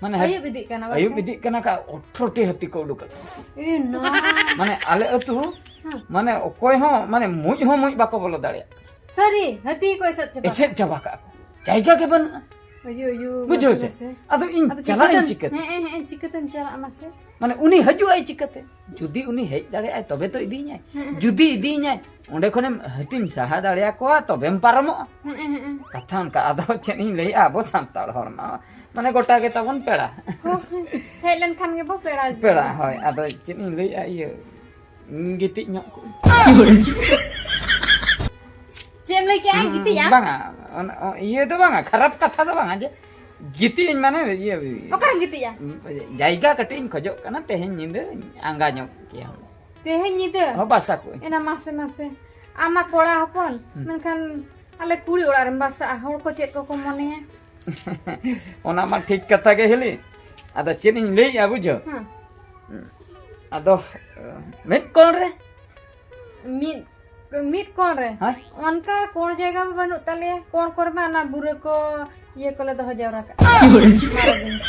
ᱢᱟᱱᱮ ᱦᱟᱹᱛ-, ᱟᱹᱭᱩᱵ ᱤᱫᱤᱜ ᱠᱟᱱᱟ ᱵᱟᱝ ᱟᱹᱭᱩᱵ ᱥᱮ? ᱤᱫᱤᱜ ᱠᱟᱱᱟ, ᱠᱟ ᱟᱴᱷᱨᱚ ᱴᱤ ᱦᱟᱹᱛᱤ ᱠᱚ ᱩᱰᱩᱠ ᱟᱠᱟᱱᱟ᱾ ᱮ ᱱᱟ᱾ ᱢᱟᱱᱮ ᱟᱞᱮ ᱟᱹᱛᱩ, ᱦᱮᱸ᱾ ᱢᱟᱱᱮ ᱚᱠᱚᱭ ᱦᱚᱸ, ᱢᱟᱱᱮ ᱢᱩᱡ ᱦᱚᱸ ᱢᱩᱡ ᱵᱟᱠᱚ ᱵᱚᱞᱚ ᱫᱟᱲᱮᱭᱟᱜ ᱠᱟᱱᱟ᱾ ᱥᱟᱹᱨᱤ? ᱦᱟᱹᱛᱤ ᱠᱚ ᱮᱥᱮᱫ ᱪᱟᱵᱟ ᱮᱥᱮᱫ ᱠᱟᱜ ᱪᱟᱵᱟ ᱠᱟᱜᱼᱟ ᱠᱚ᱾ ᱡᱟᱭᱜᱟ ᱜᱮ ᱵᱟᱹᱱᱩᱜᱼᱟ᱾ ᱟᱭᱳ, ᱟᱭᱳ, ᱵᱩᱡᱷᱟᱹᱣ ᱢᱟᱥᱮ, ᱥᱮ? ᱢᱟᱥᱮ᱾ ᱟᱫᱚ ᱤᱧ ᱟᱫᱚ ᱪᱟᱞᱟᱜ ᱟᱹᱧ ᱪᱤᱠᱟᱹᱛᱮᱢ, ᱪᱤᱠᱟᱹᱛᱮ? ᱦᱮᱸ, ᱦᱮᱸ, ᱦᱮᱸ, ᱪᱤᱠᱟᱹᱛᱮᱢ ᱪᱟᱞᱟᱜᱼᱟ ᱢᱟᱥᱮ? ᱢᱟᱱᱮ ᱩᱱᱤ ᱦᱤᱡᱩᱜ ᱟᱭ ᱪᱤᱠᱟᱹᱛᱮ? ᱡᱩᱫᱤ ᱩᱱᱤ ᱦᱮᱡ ᱫᱟᱲᱮᱭᱟᱜᱼᱟᱭ ᱛᱚᱵᱮ ᱛᱚ ᱤᱫᱤᱭᱤᱧᱟᱭ᱾ ᱦᱮᱸ, ᱦᱮᱸ᱾ ᱡᱩᱫᱤ ᱤᱫᱤᱭᱤᱧᱟᱭ, ᱚᱸᱰᱮ ᱠᱷᱚᱱᱮᱢ ᱦᱟᱹᱛᱤᱢ ᱥᱟᱦᱟ ᱫᱟᱲᱮᱭᱟᱠᱚᱣᱟ ᱛᱚᱵᱮᱢ ᱯᱟᱨᱚᱢᱚᱜᱼᱟ᱾ ᱦᱮᱸ, ᱦᱮᱸ, ᱦᱮᱸ᱾ ᱠᱟᱛᱷᱟ ᱚᱱᱠᱟ, ᱟᱫᱚ ᱪᱮᱫ ᱤᱧ ᱞᱟᱹᱭᱟ, ᱟᱵᱚ ᱥᱟᱱᱛᱟᱲ ᱦᱚᱲ ᱢᱟ ᱢᱟᱱᱮ ᱜᱚᱴᱟ ᱜᱮ ᱛᱟᱵᱚᱱ ᱯᱮᱲᱟ᱾ ᱦᱳᱭ, ᱦᱮᱡ ᱞᱮᱱᱠᱷᱟᱱ ᱜᱮᱵᱚ ᱯᱮᱲᱟ᱾ ᱯᱮᱲᱟ, ᱦᱳᱭ᱾ ᱟᱫᱚ ᱪᱮᱫ ᱤᱧ ᱞᱟᱹᱭᱟ, ᱤᱭᱟᱹ, ᱜᱤᱛᱤᱡ ᱧᱚᱜ ᱠᱚᱜ ᱪᱮᱫ ᱮᱢ ᱞᱟᱹᱭ ᱠᱮᱜᱼᱟ? ᱦᱩᱸ, ᱜᱤᱛᱤᱡᱼᱟ? ᱵᱟᱝᱟ, ᱚᱱ-, ᱚ-, ᱤᱭᱟᱹ ᱫᱚ ᱵᱟᱝᱟ, ᱠᱷᱟᱨᱟᱯ ᱠᱟᱛᱷᱟ ᱫᱚ ᱵᱟᱝᱟ, ᱡᱮ ᱜᱤᱛᱤᱡ ᱤᱧ ᱢᱟᱱᱮ ᱤᱭᱟᱹ, ᱚᱠᱟᱨᱮᱢ ᱜᱤᱛᱤᱡᱼᱟ? ᱡᱟᱭᱜᱟ ᱠᱟᱹᱴᱤᱡ ᱤᱧ ᱠᱷᱚᱡᱚᱜ ᱠᱟᱱᱟ, ᱛᱮᱦᱮᱧ ᱧᱤᱫᱟᱹ ᱟᱸᱜᱟ ᱧᱚᱜ ᱜᱮᱭᱟ᱾ ᱛᱮᱦᱮᱧ ᱧᱤᱫᱟᱹ? ᱦᱚᱸ, ᱵᱟᱥᱟ ᱠᱚᱜ ᱟᱹᱧ᱾ ᱮᱱᱟ ᱢᱟᱥᱮ, ᱢᱟᱥᱮ᱾ ᱟᱢ ᱢᱟ ᱠᱚᱲᱟ ᱦᱚᱯᱚᱱ, ᱦᱩᱸ᱾ ᱢᱮᱱᱠᱷᱟᱱ ᱟᱞᱮ ᱠᱩᱲᱤ ᱚᱲᱟᱜ ᱨᱮᱢ ᱵᱟᱥᱟᱜᱼᱟ, ᱦᱚᱲ ᱠᱚ ᱪᱮᱫ ᱠᱚᱠᱚ ᱢᱚᱱᱮᱭᱟ? ᱚᱱᱟ ᱢᱟ ᱴᱷᱤᱠ ᱠᱟᱛᱷᱟ ᱜᱮ ᱦᱤᱞᱤ᱾ ᱟᱫᱚ ᱪᱮᱫ ᱤᱧ ᱞᱟᱹᱭᱮᱜᱼᱟ ᱵᱩᱡᱷᱟᱹᱣ? ᱦᱮᱸ᱾ ᱟᱫᱚ, ᱢᱤᱫ ᱠᱚᱬ ᱨᱮ᱾ ᱢᱤᱫ ᱢᱤᱫ ᱠᱚᱬ ᱨᱮ᱾ ᱦᱮᱸ? ᱚᱱᱠᱟ ᱠᱚᱬ ᱡᱟᱭᱜᱟ ᱢᱟ ᱵᱟᱹᱱᱩᱜ ᱛᱟᱞᱮᱭᱟ᱾ ᱠᱚᱬ ᱠᱚᱨᱮ ᱢᱟ ᱚᱱᱟ ᱵᱩᱨᱟᱹ ᱠᱚ, ᱤᱭᱟᱹ ᱠᱚᱞᱮ ᱫᱚᱦᱚ ᱡᱟᱣᱨᱟ ᱠᱟᱜᱼᱟ᱾ ᱢᱟᱨᱮ ᱡᱤᱱᱤᱥ᱾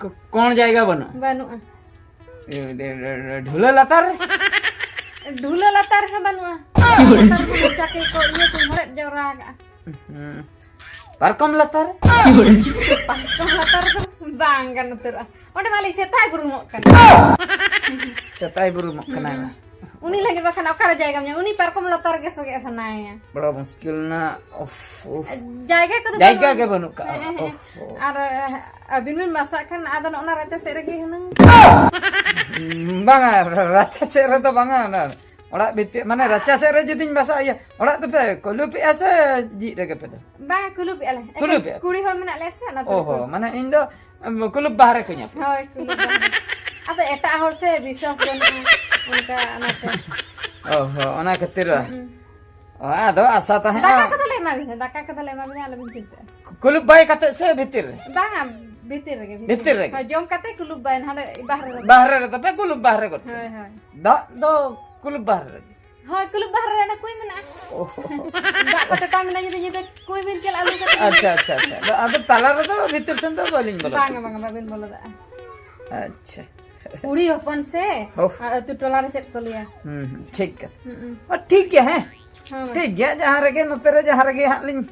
ᱠᱚ-, ᱠᱚᱬ ᱡᱟᱭᱜᱟ ᱵᱟᱹᱱᱩᱜᱼᱟ? ᱵᱟᱹᱱᱩᱜᱼᱟ᱾ ᱮ, ᱰᱮ-, ᱰᱮ-, ᱰᱮ-, ᱰᱷᱩᱞᱟᱹ ᱞᱟᱛᱟᱨ ᱨᱮ? ᱰᱷᱩᱞᱟᱹ ᱞᱟᱛᱟᱨ ᱨᱮᱦᱚᱸ ᱵᱟᱹᱱᱩᱜᱼᱟ᱾ ᱞᱟᱛᱟᱨ ᱨᱮᱦᱚᱸ ᱢᱚᱪᱟ ᱠᱚ ᱤᱭᱟᱹ ᱠᱚ ᱦᱚᱨᱮᱫ ᱡᱟᱣᱨᱟ ᱠᱟᱜᱼᱟ᱾ ᱦᱩᱸ᱾ ᱯᱟᱨᱠᱚᱢ ᱞᱟᱛᱟᱨ? ᱯᱟᱨᱠᱚᱢ ᱞᱟᱛᱟᱨ ᱨᱮᱫᱚ ᱵᱟᱝ ᱜᱟᱱ ᱩᱛᱟᱹᱨᱚᱜᱼᱟ᱾ ᱚᱸᱰᱮ ᱢᱟ ᱞᱤᱧ ᱥᱮᱛᱟᱭ ᱵᱩᱨᱩᱢᱚᱜ ᱠᱟᱱᱟ᱾ ᱥᱮᱛᱟᱭ ᱵᱩᱨᱩᱢᱚᱜ ᱠᱟᱱᱟᱭ ᱵᱟᱝ? ᱩᱱᱤ ᱞᱟᱹᱜᱤᱫ ᱵᱟᱠᱷᱟᱱ ᱚᱠᱟᱨᱮ ᱡᱟᱭᱜᱟᱢ ᱧᱟᱢᱟ? ᱩᱱᱤ ᱯᱟᱨᱠᱚᱢ ᱞᱟᱛᱟᱨ ᱨᱮᱜᱮ ᱥᱚᱜᱮᱜ ᱥᱟᱱᱟᱭᱮᱭᱟ᱾ ᱵᱟᱲᱟ ᱢᱩᱥᱠᱤᱞ ᱱᱟ᱾ ᱩᱯᱷ, ᱩᱯᱷ᱾ ᱡᱟᱭᱜᱟ ᱠᱚᱫᱚ ᱡᱟᱭᱜᱟ ᱵᱟᱹᱱᱩᱜᱼᱟ᱾ ᱜᱮ ᱵᱟᱹᱱᱩᱜ ᱠᱟᱜᱼᱟ᱾ ᱦᱮᱸ, ᱦᱮᱸ, ᱦᱮᱸ᱾ ᱩᱯᱷ, ᱩᱯᱷ᱾ ᱟᱨ, ᱟᱹᱵᱤᱱ ᱵᱤᱱ ᱵᱟᱥᱟᱜ ᱠᱷᱟᱱ ᱟᱫᱚ ᱱᱚᱜᱼᱚ ᱱᱟ ᱨᱟᱪᱟ ᱥᱮᱫ ᱨᱮᱜᱮ ᱦᱩᱱᱟᱹᱝ᱾ ᱵᱟᱝᱟ, ᱨᱟᱪᱟ ᱥᱮᱫ ᱨᱮᱫᱚ ᱵᱟᱝᱟ, ᱚᱱᱟ ᱚᱲᱟᱜ ᱵᱷᱤᱛᱤᱨ, ᱢᱟᱱᱮ ᱨᱟᱪᱟ ᱥᱮᱫ ᱨᱮ ᱡᱩᱫᱤᱧ ᱵᱟᱥᱟᱜ, ᱤᱭᱟᱹ, ᱚᱲᱟᱜ ᱫᱚᱯᱮ ᱠᱩᱞᱩᱯᱮᱜᱼᱟ ᱥᱮ ᱡᱷᱤᱡ ᱨᱮᱜᱮ ᱯᱮ ᱫᱚ? ᱵᱟᱝ, ᱠᱩᱞᱩᱯᱮᱜᱼᱟ ᱞᱮ᱾ ᱮᱠᱮᱱ ᱠᱩᱞᱩᱯᱮᱜᱼᱟ ᱯᱮ? ᱠᱩᱲᱤ ᱦᱚᱲ ᱢᱮᱱᱟᱜ ᱞᱮᱭᱟ ᱥᱮ, ᱚᱱᱟᱛᱮ ᱚ ᱦᱚᱸ, ᱠᱩᱞᱩᱯ᱾ ᱢᱟᱱᱮ ᱤᱧ ᱫᱚ, ᱮᱢ, ᱠᱩᱞᱩᱯ ᱵᱟᱦᱨᱮ ᱠᱚᱧ ᱟᱯᱮ᱾ ᱦᱳᱭ, ᱠᱩᱞᱩᱯ ᱵᱟᱦᱨᱮ᱾ ᱟᱫᱚ ᱮᱴᱟᱜ ᱦᱚᱲ ᱥᱮ ᱵᱤᱥᱣᱟᱥ ᱵᱟᱹᱱᱩᱜᱼᱟ, ᱚᱱᱠᱟ, ᱚᱱᱟᱛᱮ᱾ ᱚ ᱦᱚᱸ, ᱚᱱᱟ ᱠᱷᱟᱹᱛᱤᱨ ᱵᱟ? ᱦᱩᱸ, ᱦᱩᱸ᱾ ᱚ, ᱟᱫᱚ ᱟᱥᱟ ᱛᱟᱦᱮᱸᱜᱼᱟ᱾ ᱫᱟᱠᱟ ᱠᱚᱫᱚ ᱞᱮ ᱮᱢᱟ ᱵᱤᱱᱟ, ᱫᱟᱠᱟ ᱠᱚᱫᱚ ᱞᱮ ᱮᱢᱟ ᱵᱤᱱᱟ, ᱟᱞᱚᱵᱤᱱ ᱪᱤᱱᱛᱟᱹᱜᱼᱟ᱾ ᱠᱩᱞᱩᱯ ᱵᱟᱭ ᱠᱟᱛᱮ ᱥᱮ ᱵᱷᱤᱛᱤᱨ ᱨᱮ? ᱵᱟᱝᱟ, ᱵᱷᱤᱛᱤᱨ ᱨᱮᱜᱮ, ᱵᱷᱤᱛᱤᱨ ᱵᱷᱤᱛᱤᱨ ᱨᱮ᱾ ᱨᱮᱜᱮ? ᱦᱳᱭ, ᱡᱚᱢ ᱠᱟᱛᱮ ᱠᱩᱞᱩᱯ ᱵᱟᱭ, ᱱᱟᱰᱮ ᱵᱟᱦᱨᱮ ᱨᱮ᱾ ᱵᱟᱦᱨᱮ ᱨᱮ ᱛᱟᱯᱮ ᱠᱩᱞᱩᱯ ᱵᱟᱦᱨᱮ ᱜᱚᱫ᱾ ᱦᱳᱭ, ᱦᱳᱭ᱾ ᱫᱟᱜ ᱫᱚ ᱠᱩᱞᱩᱯ ᱵᱟᱦᱨᱮ ᱨᱮ᱾ ᱦᱳᱭ, ᱠᱩᱞᱩᱯ ᱵᱟᱦᱨᱮ ᱨᱮ ᱚᱱᱟ ᱠᱩᱸᱭ ᱢᱮᱱᱟᱜᱼᱟ᱾ ᱚ᱾ ᱫᱟᱜ ᱠᱚ ᱛᱮᱛᱟᱝ ᱢᱮᱱᱟᱜᱼᱟ, ᱡᱩᱫᱤ ᱧᱤᱫᱟᱹ ᱠᱩᱸᱭ ᱵᱤᱱ ᱪᱟᱞᱟᱜᱼᱟ, ᱞᱩ ᱠᱟᱛᱮ ᱵᱤᱱ ᱟᱪᱪᱷᱟ, ᱟᱪᱪᱷᱟ, ᱟᱪᱪᱷᱟ᱾ ᱟᱫᱚ, ᱟᱫᱚ ᱛᱟᱞᱟ ᱨᱮᱫᱚ ᱵᱷᱤᱛᱤᱨ ᱥᱮᱱ ᱫᱚ ᱵᱟᱹᱞᱤᱧ ᱵᱚᱞᱚ ᱵᱟᱝᱟ, ᱦᱚᱪᱚ᱾ ᱵᱟᱝᱟ, ᱵᱟᱵᱤᱱ ᱵᱚᱞᱚ ᱫᱟᱲᱮᱭᱟᱜᱼᱟ᱾ ᱟᱪᱪᱷᱟ᱾ ᱠᱩᱲᱤ ᱦᱚᱯᱚᱱ ᱥᱮ, ᱦᱳ᱾ ᱟᱨ ᱟᱹᱛᱩ ᱴᱚᱞᱟ ᱨᱮ ᱪᱮᱫ ᱠᱚ ᱞᱟᱹᱭᱟ? ᱦᱩᱸ, ᱦᱩᱸ, ᱴᱷᱤᱠ ᱜᱮᱭᱟ᱾ ᱦᱩᱸ, ᱦᱩᱸ᱾ ᱚ, ᱴᱷᱤᱠ ᱜᱮᱭᱟ, ᱦᱮᱸ᱾ ᱦᱳᱭ᱾ ᱴᱷᱤᱠ ᱜᱮᱭᱟ, ᱡᱟᱦᱟᱸ ᱨᱮᱜᱮ, ᱱᱚᱛᱮ ᱨᱮ ᱡᱟᱦᱟᱸ ᱨᱮᱜᱮ ᱦᱟᱸᱜ ᱞᱤᱧ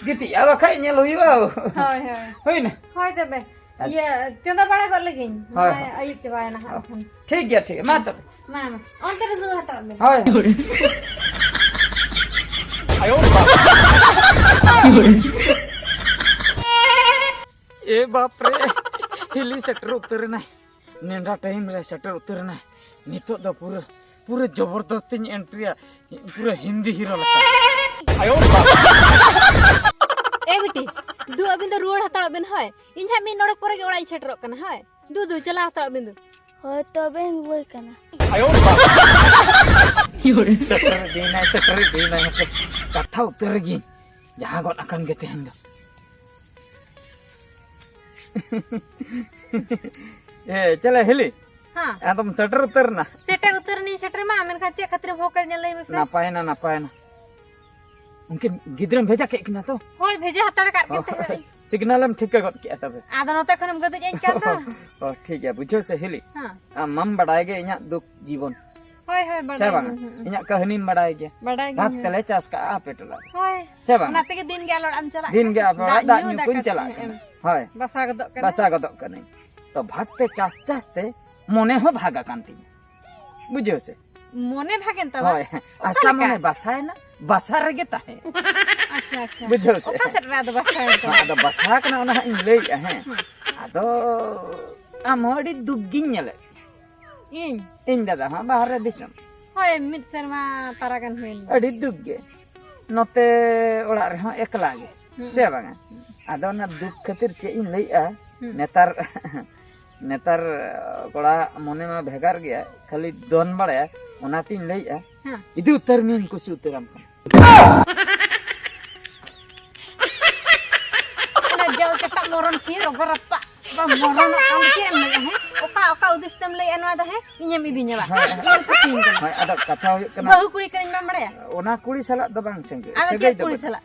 ᱜᱤᱛᱤᱡᱼᱟ, ᱵᱟᱠᱷᱟᱡ ᱧᱮᱞ ᱦᱩᱭᱩᱜᱼᱟ᱾ ᱦᱳᱭ, ᱦᱳᱭ᱾ ᱦᱩᱭᱱᱟ? ᱦᱳᱭ ᱛᱚᱵᱮ᱾ ᱟᱪᱪᱷᱟ᱾ ᱤᱭᱟᱹ, ᱪᱚᱸᱫᱟ ᱵᱟᱲᱟ ᱜᱚᱫ ᱞᱮᱜᱤᱧ᱾ ᱦᱳᱭ, ᱱᱚᱜᱼᱚᱭ ᱦᱳᱭ᱾ ᱟᱹᱭᱩᱵ ᱪᱟᱵᱟᱭᱮᱱᱟ ᱦᱟᱸᱜ ᱚ, ᱮᱱᱠᱷᱟᱱ᱾ ᱴᱷᱤᱠ ᱜᱮᱭᱟ, ᱴᱷᱤᱠ ᱜᱮᱭᱟ᱾ ᱢᱟ ᱛᱚᱵᱮ᱾ ᱢᱟ, ᱢᱟ᱾ ᱚᱱᱛᱮ ᱨᱮ ᱫᱩᱲᱩᱵ ᱦᱟᱛᱟᱲᱚᱜ ᱵᱮᱱ᱾ ᱦᱳᱭ᱾ ᱮ ᱵᱟᱯ ᱨᱮ, ᱦᱤᱞᱤ ᱥᱮᱴᱮᱨ ᱩᱛᱟᱹᱨ ᱮᱱᱟᱭ᱾ ᱱᱮᱰᱟ ᱴᱟᱭᱤᱢ ᱨᱮ ᱥᱮᱴᱮᱨ ᱩᱛᱟᱹᱨ ᱮᱱᱟᱭ᱾ ᱱᱤᱛᱚᱜ ᱫᱚ ᱯᱩᱨᱟᱹ, ᱯᱩᱨᱟᱹ ᱡᱚᱵᱚᱨᱫᱚᱥᱛᱤᱧ ᱮᱱᱴᱨᱤᱭᱟ᱾ ᱯᱩᱨᱟᱹ ᱦᱤᱱᱫᱤ ᱦᱤᱨᱳ ᱞᱮᱠᱟ᱾ ᱮ ᱵᱤᱴᱤ, ᱫᱩ ᱟᱹᱵᱤᱱ ᱫᱚ ᱨᱩᱣᱟᱹᱲ ᱦᱟᱛᱟᱲᱚᱜ ᱵᱤᱱ ᱦᱳᱭ᱾ ᱤᱧ ᱦᱟᱸᱜ ᱢᱤᱫ ᱱᱚᱲᱮᱠ ᱯᱚᱨᱮ ᱜᱮ ᱚᱲᱟᱜ ᱤᱧ ᱥᱮᱴᱮᱨᱚᱜ ᱠᱟᱱᱟ ᱦᱳᱭ᱾ ᱫᱩ, ᱫᱩ, ᱪᱟᱞᱟᱣ ᱦᱟᱛᱟᱲᱚᱜ ᱵᱤᱱ ᱫᱩ᱾ ᱦᱳᱭ, ᱛᱚᱵᱮᱧ ᱨᱩᱣᱟᱹᱲ ᱠᱟᱱᱟ᱾ ᱥᱮᱴᱮᱨ ᱤᱫᱤᱭᱮᱱᱟᱭ, ᱥᱮᱴᱮᱨ ᱤᱫᱤᱭᱮᱱᱟᱭ᱾ ᱦᱟᱯᱮ, ᱠᱟᱛᱷᱟ ᱩᱛᱟᱹᱨ ᱨᱮᱜᱮ ᱡᱟᱦᱟᱸ ᱜᱚᱫ ᱟᱠᱟᱱ ᱜᱮ ᱛᱮᱦᱮᱧ ᱫᱚ᱾ ᱮ, ᱪᱮᱞᱮ ᱦᱤᱞᱤ? ᱦᱮᱸ᱾ ᱟᱫᱚᱢ ᱥᱮᱴᱮᱨ ᱩᱛᱟᱹᱨ ᱮᱱᱟ? ᱥᱮᱴᱮᱨ ᱩᱛᱟᱹᱨ ᱮᱱᱟᱹᱧ, ᱥᱮᱴᱮᱨ ᱢᱟ, ᱢᱮᱱᱠᱷᱟᱱ ᱪᱮᱫ ᱠᱷᱟᱹᱛᱤᱨᱮᱢ ᱦᱚᱦᱚ ᱠᱟᱫᱤᱧᱟ ᱞᱟᱹᱭ ᱢᱮᱥᱮ? ᱱᱟᱯᱟᱭᱮᱱᱟ, ᱱᱟᱯᱟᱭᱮᱱᱟ᱾ ᱩᱱᱠᱤᱱ ᱜᱤᱫᱽᱨᱟᱹᱢ ᱵᱷᱮᱡᱟ ᱠᱮᱫ ᱠᱤᱱᱟ ᱛᱚ? ᱦᱳᱭ, ᱵᱷᱮᱡᱟ ᱦᱟᱛᱟᱲ ᱠᱟᱫ ᱠᱤᱱ ᱛᱟᱦᱮᱸᱫ᱾ ᱥᱤᱜᱽᱱᱟᱞ ᱮᱢ ᱴᱷᱤᱠᱟᱹ ᱜᱚᱫ ᱠᱮᱫᱼᱟ ᱛᱚᱵᱮ? ᱟᱫᱚ ᱱᱚᱛᱮ ᱠᱷᱚᱱᱮᱢ ᱜᱟᱹᱫᱩᱡ ᱟᱹᱧ ᱠᱟᱱ ᱫᱚ᱾ ᱚ, ᱴᱷᱤᱠ ᱜᱮᱭᱟ, ᱵᱩᱡᱷᱟᱹᱣ ᱥᱮ ᱦᱤᱞᱤ? ᱦᱮᱸ᱾ ᱟᱢ ᱢᱟᱢ ᱵᱟᱰᱟᱭ ᱜᱮ ᱤᱧᱟᱹᱜ ᱫᱩᱠ ᱡᱤᱵᱚᱱ᱾ ᱦᱳᱭ, ᱦᱳᱭ, ᱥᱮ ᱵᱟᱰᱟᱭ ᱵᱟᱝᱟ? ᱜᱤᱭᱟᱹᱧ, ᱦᱩᱸ, ᱦᱩᱸ᱾ ᱤᱧᱟᱹᱜ ᱠᱟᱹᱦᱱᱤᱢ ᱵᱟᱰᱟᱭ ᱜᱮᱭᱟ᱾ ᱵᱟᱰᱟᱭ ᱜᱤᱭᱟᱹᱧ, ᱵᱷᱟᱜᱽ ᱦᱩᱸ᱾ ᱛᱮᱞᱮ ᱪᱟᱥ ᱠᱟᱜᱼᱟ ᱟᱯᱮ ᱴᱚᱞᱟ ᱨᱮ᱾ ᱦᱳᱭ᱾ ᱥᱮ ᱵᱟᱝᱟ? ᱚᱱᱟ ᱛᱮᱜᱮ ᱫᱤᱱ ᱜᱮ ᱟᱞᱮ ᱚᱲᱟᱜ ᱮᱢ ᱪᱟᱞᱟᱜ ᱚᱱᱟᱛᱮ ᱠᱟᱱᱟ᱾ ᱫᱤᱱ ᱜᱮ ᱟᱯᱮ ᱚᱲᱟᱜ ᱫᱟᱜ ᱫᱟᱜ ᱧᱩ ᱧᱩ ᱫᱟᱠᱟ ᱠᱚᱧ ᱪᱟᱞᱟᱜ ᱠᱟᱛᱮ ᱠᱟᱱᱟ᱾ ᱮᱢ ᱦᱳᱭ᱾ ᱵᱟᱥᱟ ᱜᱚᱫᱚᱜ ᱠᱟᱱᱟ᱾ ᱵᱟᱥᱟ ᱜᱚᱫᱚᱜ ᱠᱟᱹᱱᱟᱹᱧ᱾ ᱛᱚ ᱵᱷᱟᱜᱽ ᱛᱮ ᱪᱟᱥ ᱪᱟᱥ ᱛᱮ ᱢᱚᱱᱮ ᱦᱚᱸ ᱵᱷᱟᱜᱽ ᱟᱠᱟᱱ ᱛᱤᱧᱟ᱾ ᱵᱩᱡᱷᱟᱹᱣ ᱥᱮ? ᱢᱚᱱᱮ ᱵᱷᱟᱜᱮᱱ ᱛᱟᱢᱟ? ᱦᱳᱭ᱾ ᱚᱠᱟ ᱟᱥᱟ ᱞᱮᱠᱟ? ᱢᱚᱱᱮ ᱵᱟᱥᱟᱭᱮᱱᱟ, ᱵᱟᱥᱟ ᱨᱮᱜᱮ ᱛᱟᱦᱮᱸ᱾ ᱟᱪᱪᱷᱟ, ᱟᱪᱪᱷᱟ᱾ ᱵᱩᱡᱷᱟᱹᱣ ᱥᱮ? ᱚᱠᱟ ᱥᱮᱫ ᱨᱮ ᱟᱫᱚ ᱵᱟᱥᱟᱭᱮᱱ ᱛᱟᱢᱟ? ᱟᱫᱚ ᱵᱟᱥᱟ ᱠᱟᱱᱟ, ᱚᱱᱟ ᱦᱟᱸᱜ ᱤᱧ ᱞᱟᱹᱭᱮᱜᱼᱟ, ᱦᱮᱸ᱾ ᱦᱩᱸ᱾ ᱟᱫᱚ ᱟᱢ ᱦᱚᱸ ᱟᱹᱰᱤ ᱫᱩᱠ ᱜᱤᱧ ᱧᱮᱞᱮᱫ᱾ ᱤᱧ? ᱤᱧ ᱫᱟᱫᱟ ᱦᱚᱸ ᱵᱟᱦᱨᱮ ᱫᱤᱥᱚᱢ᱾ ᱦᱳᱭ, ᱢᱤᱫ ᱥᱮᱨᱢᱟ ᱛᱟᱨᱟ ᱜᱟᱱ ᱦᱩᱭᱮᱱ ᱜᱮᱭᱟ᱾ ᱟᱹᱰᱤ ᱫᱩᱠ ᱜᱮ᱾ ᱱᱚᱛᱮ ᱚᱲᱟᱜ ᱨᱮᱦᱚᱸ ᱮᱠᱞᱟ ᱜᱮ᱾ ᱦᱩᱸ᱾ ᱥᱮ ᱵᱟᱝᱟ? ᱟᱫᱚ ᱚᱱᱟ ᱫᱩᱠ ᱠᱷᱟᱹᱛᱤᱨ ᱪᱮᱫ ᱤᱧ ᱞᱟᱹᱭᱮᱜᱼᱟ, ᱦᱩᱸ᱾ ᱱᱮᱛᱟᱨ, ᱱᱮᱛᱟᱨ ᱠᱚᱲᱟ ᱢᱚᱱᱮ ᱢᱟ ᱵᱷᱮᱜᱟᱨ ᱜᱮᱭᱟ, ᱠᱷᱟᱹᱞᱤ ᱫᱚᱱ ᱵᱟᱲᱟᱭᱟ, ᱚᱱᱟᱛᱤᱧ ᱞᱟᱹᱭᱮᱜᱼᱟ, ᱦᱮᱸ᱾ ᱤᱫᱤ ᱩᱛᱟᱹᱨ ᱢᱤᱭᱟᱹᱧ ᱠᱩᱥᱤ ᱩᱛᱟᱹᱨᱟᱢ ᱠᱟᱱᱟ᱾ ᱚᱱᱟ ᱡᱟᱞ ᱪᱟᱴᱟᱜ ᱢᱚᱨᱚᱱ ᱠᱤ ᱨᱚᱜᱚ ᱨᱟᱯᱟᱜ᱾ ᱵᱟᱝ ᱢᱚᱨᱚᱱᱚᱜ ᱠᱟᱱ ᱪᱮᱫ ᱮᱢ ᱞᱟᱹᱭᱮᱜᱼᱟ, ᱦᱮᱸ? ᱚᱠᱟ, ᱚᱠᱟ ᱩᱫᱤᱥ ᱛᱮᱢ ᱞᱟᱹᱭᱮᱜᱼᱟ ᱱᱚᱣᱟ ᱫᱚ, ᱦᱮᱸ? ᱤᱧᱮᱢ ᱤᱫᱤᱧᱟ ᱵᱟᱝ? ᱦᱳᱭ, ᱦᱳᱭ᱾ ᱤᱧ ᱠᱩᱥᱤᱭᱟᱹᱧ ᱠᱟᱱᱟ᱾ ᱦᱳᱭ, ᱟᱫᱚ ᱠᱟᱛᱷᱟ ᱦᱩᱭᱩᱜ ᱠᱟᱱᱟ, ᱵᱟᱹᱦᱩ ᱠᱩᱲᱤ ᱠᱟᱹᱱᱟᱹᱧ ᱵᱟᱢ ᱵᱟᱲᱟᱭᱟ? ᱚᱱᱟ ᱠᱩᱲᱤ ᱥᱟᱞᱟᱜ ᱫᱚ ᱵᱟᱝ ᱥᱟᱹᱜᱟᱹᱭ, ᱟᱫᱚ ᱥᱟᱹᱜᱟᱹᱭ ᱪᱮᱫ ᱫᱚ ᱠᱩᱲᱤ ᱵᱟᱹᱱᱩᱜ᱾ ᱥᱟᱞᱟᱜ?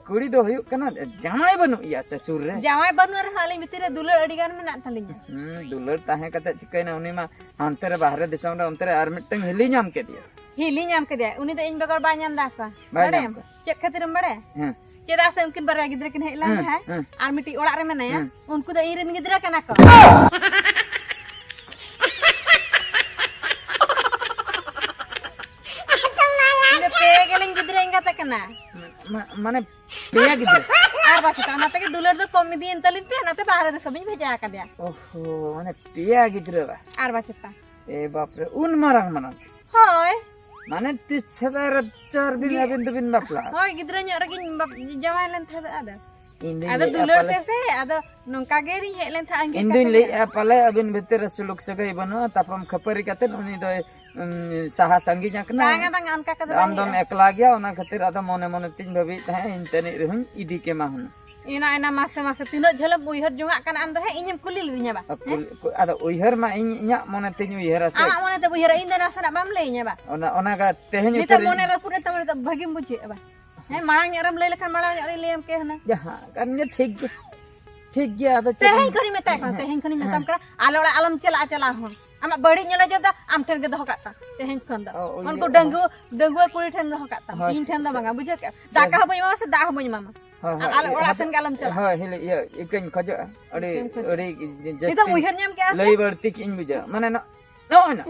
ᱠᱩᱲᱤ ᱫᱚ ᱦᱩᱭᱩᱜ ᱠᱟᱱᱟ ᱡᱟᱶᱟᱭ ᱵᱟᱹᱱᱩᱜ ᱮᱭᱟ ᱥᱮ ᱥᱩᱨ ᱨᱮ? ᱡᱟᱶᱟᱭ ᱵᱟᱹᱱᱩᱜ ᱨᱮᱦᱚᱸ ᱟᱹᱞᱤᱧ ᱵᱷᱤᱛᱤᱨ ᱨᱮ ᱫᱩᱞᱟᱹᱲ ᱟᱹᱰᱤ ᱜᱟᱱ ᱢᱮᱱᱟᱜ ᱛᱟᱹᱞᱤᱧᱟ᱾ ᱦᱩᱸ, ᱫᱩᱞᱟᱹᱲ ᱛᱟᱦᱮᱸ ᱠᱟᱛᱮ ᱪᱤᱠᱟᱹᱭᱮᱱᱟ? ᱩᱱᱤ ᱢᱟ ᱦᱟᱱᱛᱮ ᱨᱮ ᱵᱟᱦᱨᱮ ᱫᱤᱥᱚᱢ ᱨᱮ, ᱚᱱᱛᱮ ᱨᱮ ᱟᱨ ᱢᱤᱫᱴᱟᱝ ᱦᱤᱞᱤ ᱧᱟᱢ ᱠᱮᱫᱮᱭᱟ᱾ ᱦᱤᱞᱤ ᱧᱟᱢ ᱠᱮᱫᱮᱭᱟ, ᱩᱱᱤ ᱫᱚ ᱤᱧ ᱵᱮᱜᱚᱨ ᱵᱟᱭ ᱧᱟᱢ ᱫᱟ ᱚᱠᱚᱭ᱾ ᱵᱟᱭ ᱧᱟᱢ ᱵᱟᱲᱟᱭᱟᱢ? ᱠᱚᱣᱟ᱾ ᱪᱮᱫ ᱠᱷᱟᱹᱛᱤᱨᱮᱢ ᱵᱟᱲᱟᱭᱟ? ᱦᱮᱸ᱾ ᱪᱮᱫᱟᱜ ᱥᱮ ᱩᱱᱠᱤᱱ ᱵᱟᱨᱭᱟ ᱜᱤᱫᱽᱨᱟᱹ ᱠᱤᱱ ᱦᱮᱡ ᱞᱮᱱ ᱦᱮᱸ, ᱛᱟᱦᱮᱸᱫ, ᱦᱮᱸ᱾ ᱟᱨ ᱢᱤᱫᱴᱤᱡ ᱚᱲᱟᱜ ᱨᱮ ᱢᱮᱱᱟᱭᱟ, ᱦᱮᱸ᱾ ᱩᱱᱠᱩ ᱫᱚ ᱤᱧ ᱨᱮᱱ ᱜᱤᱫᱽᱨᱟᱹ ᱠᱟᱱᱟ ᱠᱚ᱾ ᱤᱧ ᱫᱚ ᱯᱮ ᱜᱮᱞᱤᱧ ᱜᱤᱫᱽᱨᱟᱹ ᱮᱸᱜᱟᱛ ᱟᱠᱟᱱᱟ᱾ ᱢᱟ-, ᱢᱟᱱᱮ ᱯᱮᱭᱟ ᱜᱤᱫᱽᱨᱟᱹ? ᱟᱨ ᱵᱟᱝ ᱪᱮᱛᱟ, ᱚᱱᱟ ᱛᱮᱜᱮ ᱫᱩᱞᱟᱹᱲ ᱫᱚ ᱠᱚᱢ ᱤᱫᱤᱭᱮᱱ ᱛᱟᱹᱞᱤᱧ ᱛᱮ, ᱚᱱᱟᱛᱮ ᱵᱟᱦᱨᱮ ᱫᱤᱥᱚᱢ ᱤᱧ ᱵᱷᱮᱡᱟ ᱟᱠᱟᱫᱮᱭᱟ᱾ ᱳᱦᱳ, ᱢᱟᱱᱮ ᱯᱮᱭᱟ ᱜᱤᱫᱽᱨᱟᱹ ᱵᱟ? ᱟᱨ ᱵᱟᱝ ᱪᱮᱛᱟ᱾ ᱮ ᱵᱟᱯ ᱨᱮ, ᱩᱱ ᱢᱟᱨᱟᱝ ᱢᱟᱨᱟᱝ? ᱦᱳᱭ᱾ ᱢᱟᱱᱮ ᱛᱤᱥ ᱥᱮᱫᱟᱭ ᱨᱮ ᱪᱟᱨ ᱫᱤᱱ ᱜᱮ- ᱟᱹᱵᱤᱱ ᱫᱚᱵᱤᱱ ᱵᱟᱯᱞᱟ? ᱦᱳᱭ, ᱜᱤᱫᱽᱨᱟᱹ ᱧᱚᱜ ᱨᱮᱜᱤᱧ ᱵᱟᱯ-, ᱡᱟᱶᱟᱭ ᱞᱮᱱ ᱛᱟᱦᱮᱸᱫ ᱟᱫᱚ᱾ ᱤᱧ ᱫᱩᱧ ᱟᱫᱚ ᱞᱟᱹᱭᱮᱫᱼᱟ ᱫᱩᱞᱟᱹᱲ ᱯᱟᱞᱮ ᱛᱮ ᱥᱮ, ᱟᱫᱚ ᱱᱚᱝᱠᱟ ᱜᱮ ᱨᱤᱧ ᱦᱮᱡ ᱞᱮᱱ ᱛᱟᱦᱮᱸᱫ ᱟᱹᱜᱤᱨ ᱤᱧ ᱫᱩᱧ ᱠᱟᱛᱮ ᱞᱟᱹᱭᱮᱫᱼᱟ ᱯᱟᱞᱮ ᱟᱹᱵᱤᱱ ᱵᱷᱤᱛᱤᱨ ᱨᱮ ᱥᱩᱞᱩᱠ ᱥᱟᱹᱜᱟᱹᱭ ᱵᱟᱹᱱᱩᱜᱼᱟ, ᱛᱟᱯᱟᱢ ᱠᱷᱟᱹᱯᱟᱹᱨᱤ ᱠᱟᱛᱮ ᱩᱱᱤ ᱫᱚᱭ, ᱩᱢ, ᱥᱟᱦᱟ ᱥᱟᱺᱜᱤᱧ ᱟᱠᱟᱱᱟ᱾ ᱵᱟᱝᱟ, ᱵᱟᱝᱟ, ᱚᱱᱠᱟ ᱠᱚᱫᱚ ᱟᱢ ᱵᱟᱝ ᱫᱚᱢ ᱦᱩᱭᱩᱜᱼᱟ᱾ ᱮᱠᱞᱟ ᱜᱮᱭᱟ, ᱚᱱᱟ ᱠᱷᱟᱹᱛᱤᱨ ᱟᱫᱚ ᱢᱚᱱᱮ ᱢᱚᱱᱮ ᱛᱤᱧ ᱵᱷᱟᱹᱵᱤᱭᱮᱫ ᱛᱟᱦᱮᱸᱫ, ᱤᱧ ᱛᱟᱹᱱᱤᱡ ᱨᱮᱦᱚᱸᱧ ᱤᱫᱤ ᱠᱮᱢᱟ ᱦᱩᱱᱟᱹᱝ᱾ ᱮᱱᱟ, ᱮᱱᱟ, ᱢᱟᱥᱮ, ᱢᱟᱥᱮ, ᱛᱤᱱᱟᱹᱜ ᱡᱷᱟᱹᱞᱮᱢ ᱩᱭᱦᱟᱹᱨ ᱡᱚᱝᱟᱜ ᱠᱟᱱᱟ ᱟᱢ ᱫᱚ? ᱦᱮᱸ, ᱤᱧᱮᱢ ᱠᱩᱞᱤ ᱞᱤᱫᱤᱧᱟ ᱵᱟ? ᱟ, ᱦᱮᱸ? ᱠᱩᱞ-, ᱠᱩ-, ᱟᱫᱚ ᱩᱭᱦᱟᱹᱨ ᱢᱟ ᱤᱧ, ᱤᱧᱟᱹᱜ ᱢᱚᱱᱮ ᱛᱤᱧ ᱩᱭᱦᱟᱹᱨᱟ ᱥᱮ᱾ ᱟᱢᱟᱜ ᱢᱚᱱᱮ ᱛᱮ ᱩᱭᱦᱟᱹᱨᱟ, ᱤᱧ ᱫᱚ ᱱᱟᱥᱮᱱᱟᱜ ᱵᱟᱢ ᱞᱟᱹᱭᱟᱹᱧᱟ ᱵᱟ? ᱚᱱᱟ, ᱚᱱᱟ ᱜᱟ-, ᱛᱮᱦᱮᱧ ᱱᱤᱛᱚᱜ ᱩᱛᱟᱹᱨᱤᱧ ᱢᱚᱱᱮ ᱨᱟᱹᱯᱩᱫ ᱮᱱ ᱛᱟᱢᱟ, ᱱᱤᱛᱚᱜ ᱵᱷᱟᱹᱜᱤᱢ ᱵᱩᱡᱷᱟᱹᱣᱮᱫᱼᱟ ᱵᱟ? ᱦᱮᱸ, ᱢᱟᱲᱟᱝ ᱧᱚᱜ ᱨᱮᱢ ᱞᱟᱹᱭ ᱞᱮᱠᱷᱟᱱ ᱢᱟᱲᱟᱝ ᱧᱚᱜ ᱨᱤᱧ ᱞᱟᱹᱭᱟᱢ ᱠᱮᱭᱟ ᱦᱩᱱᱟᱹᱝ᱾ ᱡᱟᱦᱟᱸ ᱠᱟᱱ ᱜᱮ ᱴᱷᱤᱠ ᱜᱮ, ᱴᱷᱤᱠ ᱜᱮᱭᱟ, ᱟᱫᱚ ᱪᱮᱫ ᱛᱮᱦᱮᱧ ᱮᱢ ᱠᱷᱚᱱᱤᱧ ᱢᱮᱛᱟᱭ ᱠᱟᱱᱟ, ᱦᱮᱸ, ᱛᱮᱦᱮᱧ ᱠᱷᱚᱱᱤᱧ ᱦᱮᱸ᱾ ᱢᱮᱛᱟᱢ ᱠᱟᱱᱟ, ᱟᱞᱮ ᱚᱲᱟᱜ ᱟᱞᱚᱢ ᱪᱟᱞᱟᱜᱼᱟ, ᱪᱟᱞᱟᱣ ᱦᱚᱸ᱾ ᱟᱢᱟᱜ ᱵᱟᱹᱲᱤᱡ ᱧᱮᱞᱮ ᱡᱚᱫᱟ ᱟᱢ ᱴᱷᱮᱱ ᱜᱮ ᱫᱚᱦᱚ ᱠᱟᱜ ᱛᱟᱢ ᱛᱮᱦᱮᱧ ᱠᱷᱚᱱ ᱫᱚ᱾ ᱚ, ᱩᱱᱠᱩ ᱤᱭᱟᱹ, ᱰᱟᱺᱜᱩᱣᱟᱹ, ᱰᱟᱺᱜᱩᱣᱟᱹ ᱠᱩᱲᱤ ᱴᱷᱮᱱ ᱫᱚᱦᱚ ᱠᱟᱜ ᱛᱟᱢ, ᱦᱳᱭ, ᱤᱧ ᱴᱷᱮᱱ ᱫᱚ ᱥᱮ-, ᱵᱟᱝᱟ, ᱵᱩᱡᱷᱟᱹᱣ ᱠᱮᱜᱼᱟᱢ? ᱥᱮ-, ᱫᱟᱠᱟ ᱦᱚᱸ ᱵᱟᱹᱧ ᱮᱢᱟᱢᱟ ᱥᱮ ᱫᱟᱜ ᱦᱚᱸ ᱵᱟᱹᱧ ᱮᱢᱟᱢᱟ᱾ ᱦᱳᱭ, ᱟᱨ ᱦᱳᱭ, ᱟᱞᱮ ᱤᱭᱟᱹ, ᱚᱲᱟᱜ ᱟᱫᱚ, ᱥᱮᱱ ᱜᱮ ᱟᱞᱚᱢ ᱪᱟᱞᱟᱜᱼᱟ᱾ ᱦᱳᱭ, ᱦᱤᱞᱤ, ᱤᱭᱟᱹ, ᱤᱠᱟᱹᱧ ᱠᱷᱚᱡᱚᱜᱼᱟ᱾ ᱟᱹᱰᱤ, ᱤᱠᱟᱹᱧ ᱠᱷᱚᱡᱚᱜᱼᱟ᱾ ᱟᱹᱰᱤ ᱡᱟᱹᱥᱛᱤ ᱱᱤᱛᱚᱜ ᱩᱭᱦᱟᱹᱨ ᱧᱟᱢ ᱠᱮᱜᱼᱟ ᱥᱮ? ᱞᱟᱹᱭ ᱵᱟᱹᱲᱛᱤ ᱠᱮᱜ ᱤᱧ ᱵᱩᱡᱷᱟᱹᱣᱟ᱾ ᱢᱟᱱᱮ, ᱱᱚ-, ᱱᱚᱜᱼᱚᱭ ᱱᱟ,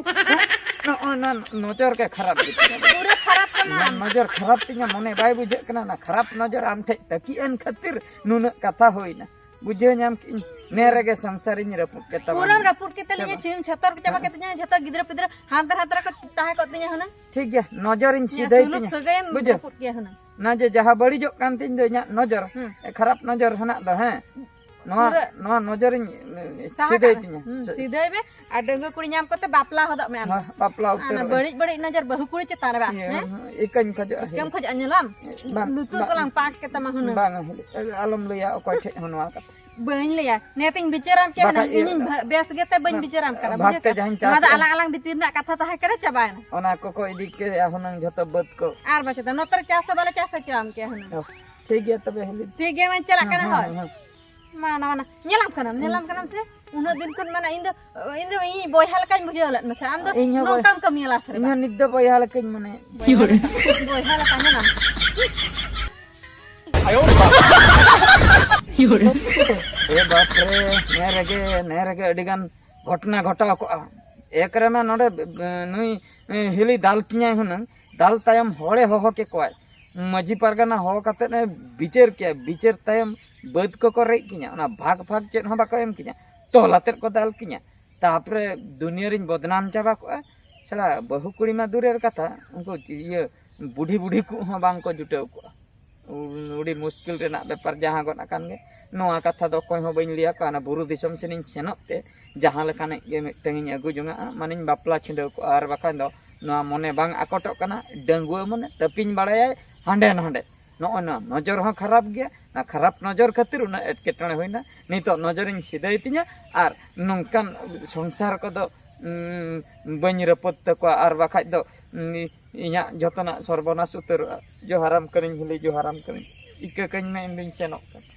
ᱱᱚᱜᱼᱚᱭ ᱱᱟ ᱱᱚᱡᱚᱨ ᱜᱮ ᱠᱷᱟᱨᱟᱯ ᱜᱮᱛᱤᱧᱟ᱾ ᱯᱩᱨᱟᱹ ᱠᱷᱟᱨᱟᱯ ᱠᱟᱱᱟ᱾ ᱱᱚ-, ᱱᱚᱡᱚᱨ ᱠᱷᱟᱨᱟᱯ ᱛᱤᱧᱟ, ᱢᱚᱱᱮ ᱵᱟᱭ ᱵᱩᱡᱷᱟᱹᱜ ᱠᱟᱱᱟ᱾ ᱚᱱᱟ ᱠᱷᱟᱨᱟᱯ ᱱᱚᱡᱚᱨ ᱟᱢ ᱴᱷᱮᱡ ᱛᱟᱹᱠᱤᱡ ᱮᱱ ᱠᱷᱟᱹᱛᱤᱨ ᱱᱩᱱᱟᱹᱜ ᱠᱟᱛᱷᱟ ᱦᱩᱭᱱᱟ᱾ ᱵᱩᱡᱷᱟᱹᱣ ᱧᱟᱢ ᱠᱮᱜ ᱤᱧ, ᱱᱮ ᱨᱮᱜᱮ ᱥᱚᱝᱥᱟᱨᱤᱧ ᱨᱟᱹᱯᱩᱫ ᱠᱮᱫ ᱛᱟᱢᱟ᱾ ᱯᱩᱨᱟᱹᱢ ᱨᱟᱹᱯᱩᱫ ᱠᱮᱫ ᱛᱟᱞᱤᱧᱟ, ᱪᱮᱫ ᱵᱟᱝ? ᱪᱷᱤᱢ ᱪᱷᱟᱛᱚᱨ ᱪᱟᱵᱟ ᱦᱮᱸ᱾ ᱠᱮᱫ ᱛᱤᱧᱟ, ᱡᱷᱚᱛᱚ ᱜᱤᱫᱽᱨᱟᱹ ᱯᱤᱫᱽᱨᱟᱹ ᱦᱟᱱᱛᱮ ᱱᱟᱛᱮ ᱨᱮᱠᱚ ᱛᱟᱦᱮᱸ ᱠᱚᱜ ᱛᱤᱧᱟ ᱦᱩᱱᱟᱹᱝ᱾ ᱴᱷᱤᱠ ᱜᱮᱭᱟ, ᱱᱚᱡᱚᱨᱤᱧ ᱤᱧᱟᱹᱜ ᱥᱤᱫᱷᱟᱹᱭ ᱥᱩᱞᱩᱠ ᱛᱤᱧᱟ᱾ ᱥᱟᱹᱜᱟᱹᱭᱮᱢ ᱵᱩᱡᱷᱟᱹᱣ? ᱨᱟᱹᱯᱩᱫ ᱠᱮᱭᱟ ᱦᱩᱱᱟᱹᱝ᱾ ᱚᱱᱟ ᱡᱮ ᱡᱟᱦᱟᱸ ᱵᱟᱹᱲᱤᱡᱚᱜ ᱠᱟᱱ ᱛᱤᱧ ᱫᱚ ᱤᱧᱟᱹᱜ ᱱᱚᱡᱚᱨ, ᱦᱩᱸ᱾ ᱮ, ᱠᱷᱟᱨᱟᱯ ᱱᱚᱡᱚᱨ ᱦᱮᱱᱟᱜ ᱫᱚ, ᱦᱮᱸ᱾ ᱱᱚᱣᱟ, ᱯᱩᱨᱟᱹ ᱱᱚᱣᱟ ᱱᱚᱡᱚᱨᱤᱧ, ᱮ, ᱥᱟᱦᱟ ᱥᱤᱫᱷᱟᱹᱭ ᱠᱟᱜ ᱢᱮ᱾ ᱛᱤᱧᱟ᱾ ᱦᱩᱸ, ᱥᱮ-, ᱥᱤᱫᱷᱟᱹᱭ ᱢᱮ᱾ ᱟᱨ ᱰᱟᱺᱜᱩᱣᱟᱹ ᱠᱩᱲᱤ ᱧᱟᱢ ᱠᱟᱛᱮ ᱵᱟᱯᱞᱟ ᱦᱚᱫᱚᱜ ᱢᱮ ᱟᱢ ᱦᱮᱸ, ᱫᱚ᱾ ᱵᱟᱯᱞᱟ ᱟᱨ ᱩᱛᱟᱹᱨᱚᱜ ᱚᱱᱟ ᱟᱹᱧ᱾ ᱵᱟᱹᱲᱤᱡ ᱵᱟᱹᱲᱤᱡ ᱱᱚᱡᱚᱨ ᱵᱟᱹᱦᱩ ᱠᱩᱲᱤ ᱪᱮᱛᱟᱱ ᱨᱮ ᱵᱟᱝ, ᱤᱭᱟᱹ, ᱦᱮᱸ? ᱤᱠᱟᱹᱧ ᱠᱷᱚᱡᱚᱜᱼᱟ᱾ ᱤᱠᱟᱹᱢ ᱠᱷᱚᱡᱚᱜᱼᱟ ᱧᱮᱞᱟᱢ? ᱵᱟᱝ, ᱞᱩᱛᱩᱨ ᱵᱟᱝ᱾ ᱠᱚᱞᱟᱝ ᱯᱟᱸᱠ ᱠᱮᱛᱟᱢᱟ ᱦᱩᱱᱟᱹᱝ᱾ ᱵᱟᱝᱟ, ᱦᱤᱞᱤ, ᱟᱞᱚᱢ ᱞᱟᱹᱭᱟ ᱚᱠᱚᱭ ᱴᱷᱮᱡ ᱦᱚᱸ ᱱᱚᱣᱟ ᱠᱟᱛᱷᱟ᱾ ᱵᱟᱹᱧ ᱞᱟᱹᱭᱟ, ᱱᱮᱛᱤᱧ ᱵᱤᱪᱟᱹᱨᱟᱢ ᱠᱮᱭᱟ ᱵᱟᱠᱷᱟᱡ ᱦᱩᱱᱟᱹᱝ, ᱤᱭᱟᱹ, ᱤᱧᱤᱧ ᱵᱷᱟ-, ᱵᱮᱥ ᱜᱮᱛᱮ ᱵᱟᱹᱧ ᱵᱤᱪᱟᱹᱨᱟᱢ ᱠᱟᱱᱟ, ᱵᱷᱟᱜᱽ ᱵᱩᱡᱷᱟᱹᱣ ᱛᱮ ᱠᱮᱫᱟᱢ? ᱡᱟᱦᱟᱸᱧ ᱱᱚᱣᱟ ᱫᱚ ᱪᱟᱥᱮᱜᱼᱟ᱾ ᱟᱞᱟᱝ ᱟᱞᱟᱝ ᱵᱷᱤᱛᱤᱨ ᱨᱮᱱᱟᱜ ᱠᱟᱛᱷᱟ ᱛᱟᱦᱮᱸ ᱠᱟᱱᱟ, ᱪᱟᱵᱟᱭᱮᱱᱟ᱾ ᱚᱱᱟ ᱠᱚᱠᱚ ᱤᱫᱤ ᱠᱮᱭᱟ ᱦᱩᱱᱟᱹᱝ ᱡᱷᱚᱛᱚ ᱵᱟᱹᱫᱽ ᱠᱚ᱾ ᱟᱨ ᱵᱟᱪᱮᱫᱟ, ᱱᱚᱛᱮ ᱨᱮ ᱪᱟᱥ ᱦᱚᱸ ᱵᱟᱞᱮ ᱪᱟᱥ ᱦᱚᱪᱚᱣᱟᱢ ᱠᱮᱭᱟ ᱦᱩᱱᱟᱹᱝ᱾ ᱚ, ᱴᱷᱤᱠ ᱜᱮᱭᱟ ᱛᱚᱵᱮ ᱦᱤᱞᱤ᱾ ᱴᱷᱤᱠ ᱜᱮᱭᱟ, ᱢᱟᱧ ᱪᱟᱞᱟᱜ ᱦᱮᱸ, ᱠᱟᱱᱟ, ᱦᱮᱸ, ᱦᱳᱭ᱾ ᱦᱮᱸ, ᱦᱮᱸ᱾ ᱢᱟ, ᱱᱟᱣᱟ ᱱᱟ-, ᱧᱮᱞᱟᱢ ᱠᱟᱱᱟᱢ, ᱧᱮᱞᱟᱢ ᱠᱟᱱᱟᱢ ᱥᱮ? ᱩᱱᱟᱹᱜ ᱫᱤᱱ ᱠᱷᱚᱱ, ᱢᱟᱱᱮ, ᱤᱧ ᱫᱚ, ᱤᱧ ᱫᱚ ᱤᱧ ᱵᱚᱭᱦᱟ ᱞᱮᱠᱟᱧ ᱵᱩᱡᱷᱟᱹᱣ ᱞᱮᱫ ᱢᱮ ᱛᱟᱦᱮᱸᱫ᱾ ᱟᱢ ᱫᱚ ᱤᱧ ᱦᱚᱸ ᱵᱚᱭ-, ᱱᱚᱝᱠᱟᱢ ᱠᱟᱹᱢᱤᱭᱟ ᱞᱟᱥ ᱨᱮ ᱤᱧ ᱵᱟᱝ? ᱦᱚᱸ ᱱᱤᱛ ᱫᱚ ᱵᱚᱭᱦᱟ ᱞᱮᱠᱟᱧ ᱢᱚᱱᱮᱭᱮᱫ᱾ ᱵᱚᱭᱦᱟ ᱞᱮᱠᱟ ᱧᱮᱞᱟᱢ᱾ ᱮ ᱵᱟᱯ ᱨᱮ, ᱱᱮ ᱨᱮᱜᱮ, ᱱᱮ ᱨᱮᱜᱮ ᱟᱹᱰᱤ ᱜᱟᱱ ᱜᱷᱚᱴᱱᱟ ᱜᱷᱚᱴᱟᱣ ᱠᱚᱜᱼᱟ᱾ ᱮᱠ ᱨᱮᱢᱟ ᱱᱚᱰᱮ, ᱮ, ᱱᱩᱭ, ᱮ, ᱦᱤᱞᱤ ᱫᱟᱞ ᱠᱤᱧᱟᱭ ᱦᱩᱱᱟᱹᱝ, ᱫᱟᱞ ᱛᱟᱭᱚᱢ ᱦᱚᱲᱮ ᱦᱚᱦᱚ ᱠᱮᱠᱚᱣᱟᱭ᱾ ᱢᱟᱹᱡᱷᱤ ᱯᱟᱨᱜᱟᱱᱟ ᱦᱚᱦᱚ ᱠᱟᱛᱮᱫ ᱮ ᱵᱤᱪᱟᱹᱨ ᱠᱮᱭᱟ᱾ ᱵᱤᱪᱟᱹᱨ ᱛᱟᱭᱚᱢ ᱵᱟᱹᱫᱽ ᱠᱚᱠᱚ ᱨᱮᱡ ᱠᱤᱧᱟ, ᱚᱱᱟ ᱵᱷᱟᱜᱽ ᱵᱷᱟᱜᱽ ᱪᱮᱫ ᱦᱚᱸ ᱵᱟᱠᱚ ᱮᱢ ᱠᱤᱧᱟ, ᱛᱚᱞ ᱟᱛᱮᱫ ᱠᱚ ᱫᱟᱞ ᱠᱤᱧᱟ᱾ ᱛᱟᱯᱚᱨᱮ ᱫᱩᱱᱤᱭᱟᱹ ᱨᱤᱧ ᱵᱚᱫᱱᱟᱢ ᱪᱟᱵᱟ ᱠᱚᱜᱼᱟ᱾ ᱥᱟᱞᱟ ᱵᱟᱹᱦᱩ ᱠᱩᱲᱤ ᱢᱟ ᱫᱩᱨᱮᱨ ᱠᱟᱛᱷᱟ, ᱩᱱᱠᱩ ᱤᱭᱟᱹ ᱵᱩᱰᱷᱤ ᱵᱩᱰᱷᱤ ᱠᱚ ᱦᱚᱸ ᱵᱟᱝ ᱠᱚ ᱡᱩᱴᱟᱹᱣ ᱠᱚᱜᱼᱟ᱾ ᱩ-, ᱟᱹᱰᱤ ᱢᱩᱥᱠᱤᱞ ᱨᱮᱱᱟᱜ ᱵᱮᱯᱟᱨ ᱡᱟᱦᱟᱸ ᱜᱚᱫ ᱟᱠᱟᱱ ᱜᱮ᱾ ᱱᱚᱣᱟ ᱠᱟᱛᱷᱟ ᱫᱚ ᱚᱠᱚᱭ ᱦᱚᱸ ᱵᱟᱹᱧ ᱞᱟᱹᱭ ᱟᱠᱚᱣᱟ᱾ ᱚᱱᱟ ᱵᱩᱨᱩ ᱫᱤᱥᱚᱢ ᱥᱮᱱᱤᱧ ᱥᱮᱱᱚᱜ ᱛᱮ ᱡᱟᱦᱟᱸ ᱞᱮᱠᱟᱱᱤᱡ ᱜᱮ ᱢᱤᱫᱴᱟᱝ ᱤᱧ ᱟᱹᱜᱩ ᱡᱚᱝᱟᱜᱼᱟ, ᱢᱟᱱᱮᱧ ᱵᱟᱯᱞᱟ ᱪᱷᱤᱸᱰᱟᱹᱣ ᱠᱚᱜᱼᱟ, ᱟᱨ ᱵᱟᱠᱷᱟᱱ ᱫᱚ ᱱᱚᱣᱟ ᱢᱚᱱᱮ ᱵᱟᱝ ᱟᱠᱚᱴᱚᱜ ᱠᱟᱱᱟ᱾ ᱰᱟᱺᱜᱩᱣᱟᱹ ᱢᱚᱱᱮ ᱛᱟᱹᱯᱤᱧ ᱵᱟᱲᱟᱭᱟᱭ ᱦᱟᱸᱰᱮ ᱱᱟᱸᱰᱮ᱾ ᱱᱚᱜᱼᱚ ᱱᱚᱣᱟ ᱱᱚᱡᱚᱨ ᱦᱚᱸ ᱠᱷᱟᱨᱟᱯ ᱜᱮᱭᱟ᱾ ᱚᱱᱟ ᱠᱷᱟᱨᱟᱯ ᱱᱚᱡᱚᱨ ᱠᱷᱟᱹᱛᱤᱨ ᱩᱱᱟᱹᱜ ᱮᱴᱠᱮᱴᱚᱬᱮ ᱦᱩᱭᱱᱟ᱾ ᱱᱤᱛᱚᱜ ᱱᱚᱡᱚᱨᱤᱧ ᱥᱤᱫᱷᱟᱹᱭ ᱛᱤᱧᱟ ᱟᱨ ᱱᱚᱝᱠᱟᱱ ᱥᱚᱝᱥᱟᱨ ᱠᱚᱫᱚ, ᱩᱸ, ᱵᱟᱹᱧ ᱨᱟᱹᱯᱩᱫ ᱛᱟᱠᱚᱣᱟ, ᱟᱨ ᱵᱟᱠᱷᱟᱡ ᱫᱚ, ᱩᱸ, ᱤᱧᱟᱹᱜ ᱡᱚᱛᱚᱱᱟᱜ ᱥᱚᱨᱵᱚᱱᱟᱥ ᱩᱛᱟᱹᱨᱚᱜᱼᱟ᱾ ᱡᱚᱦᱟᱨᱟᱢ ᱠᱟᱹᱱᱟᱹᱧ ᱦᱤᱞᱤ, ᱡᱚᱦᱟᱨᱟᱢ ᱠᱟᱹᱱᱟᱹᱧ᱾ ᱤᱠᱟᱹ ᱠᱟᱹᱧ ᱢᱮ, ᱤᱧ ᱫᱩᱧ ᱥᱮᱱᱚᱜ ᱠᱟᱱᱟ᱾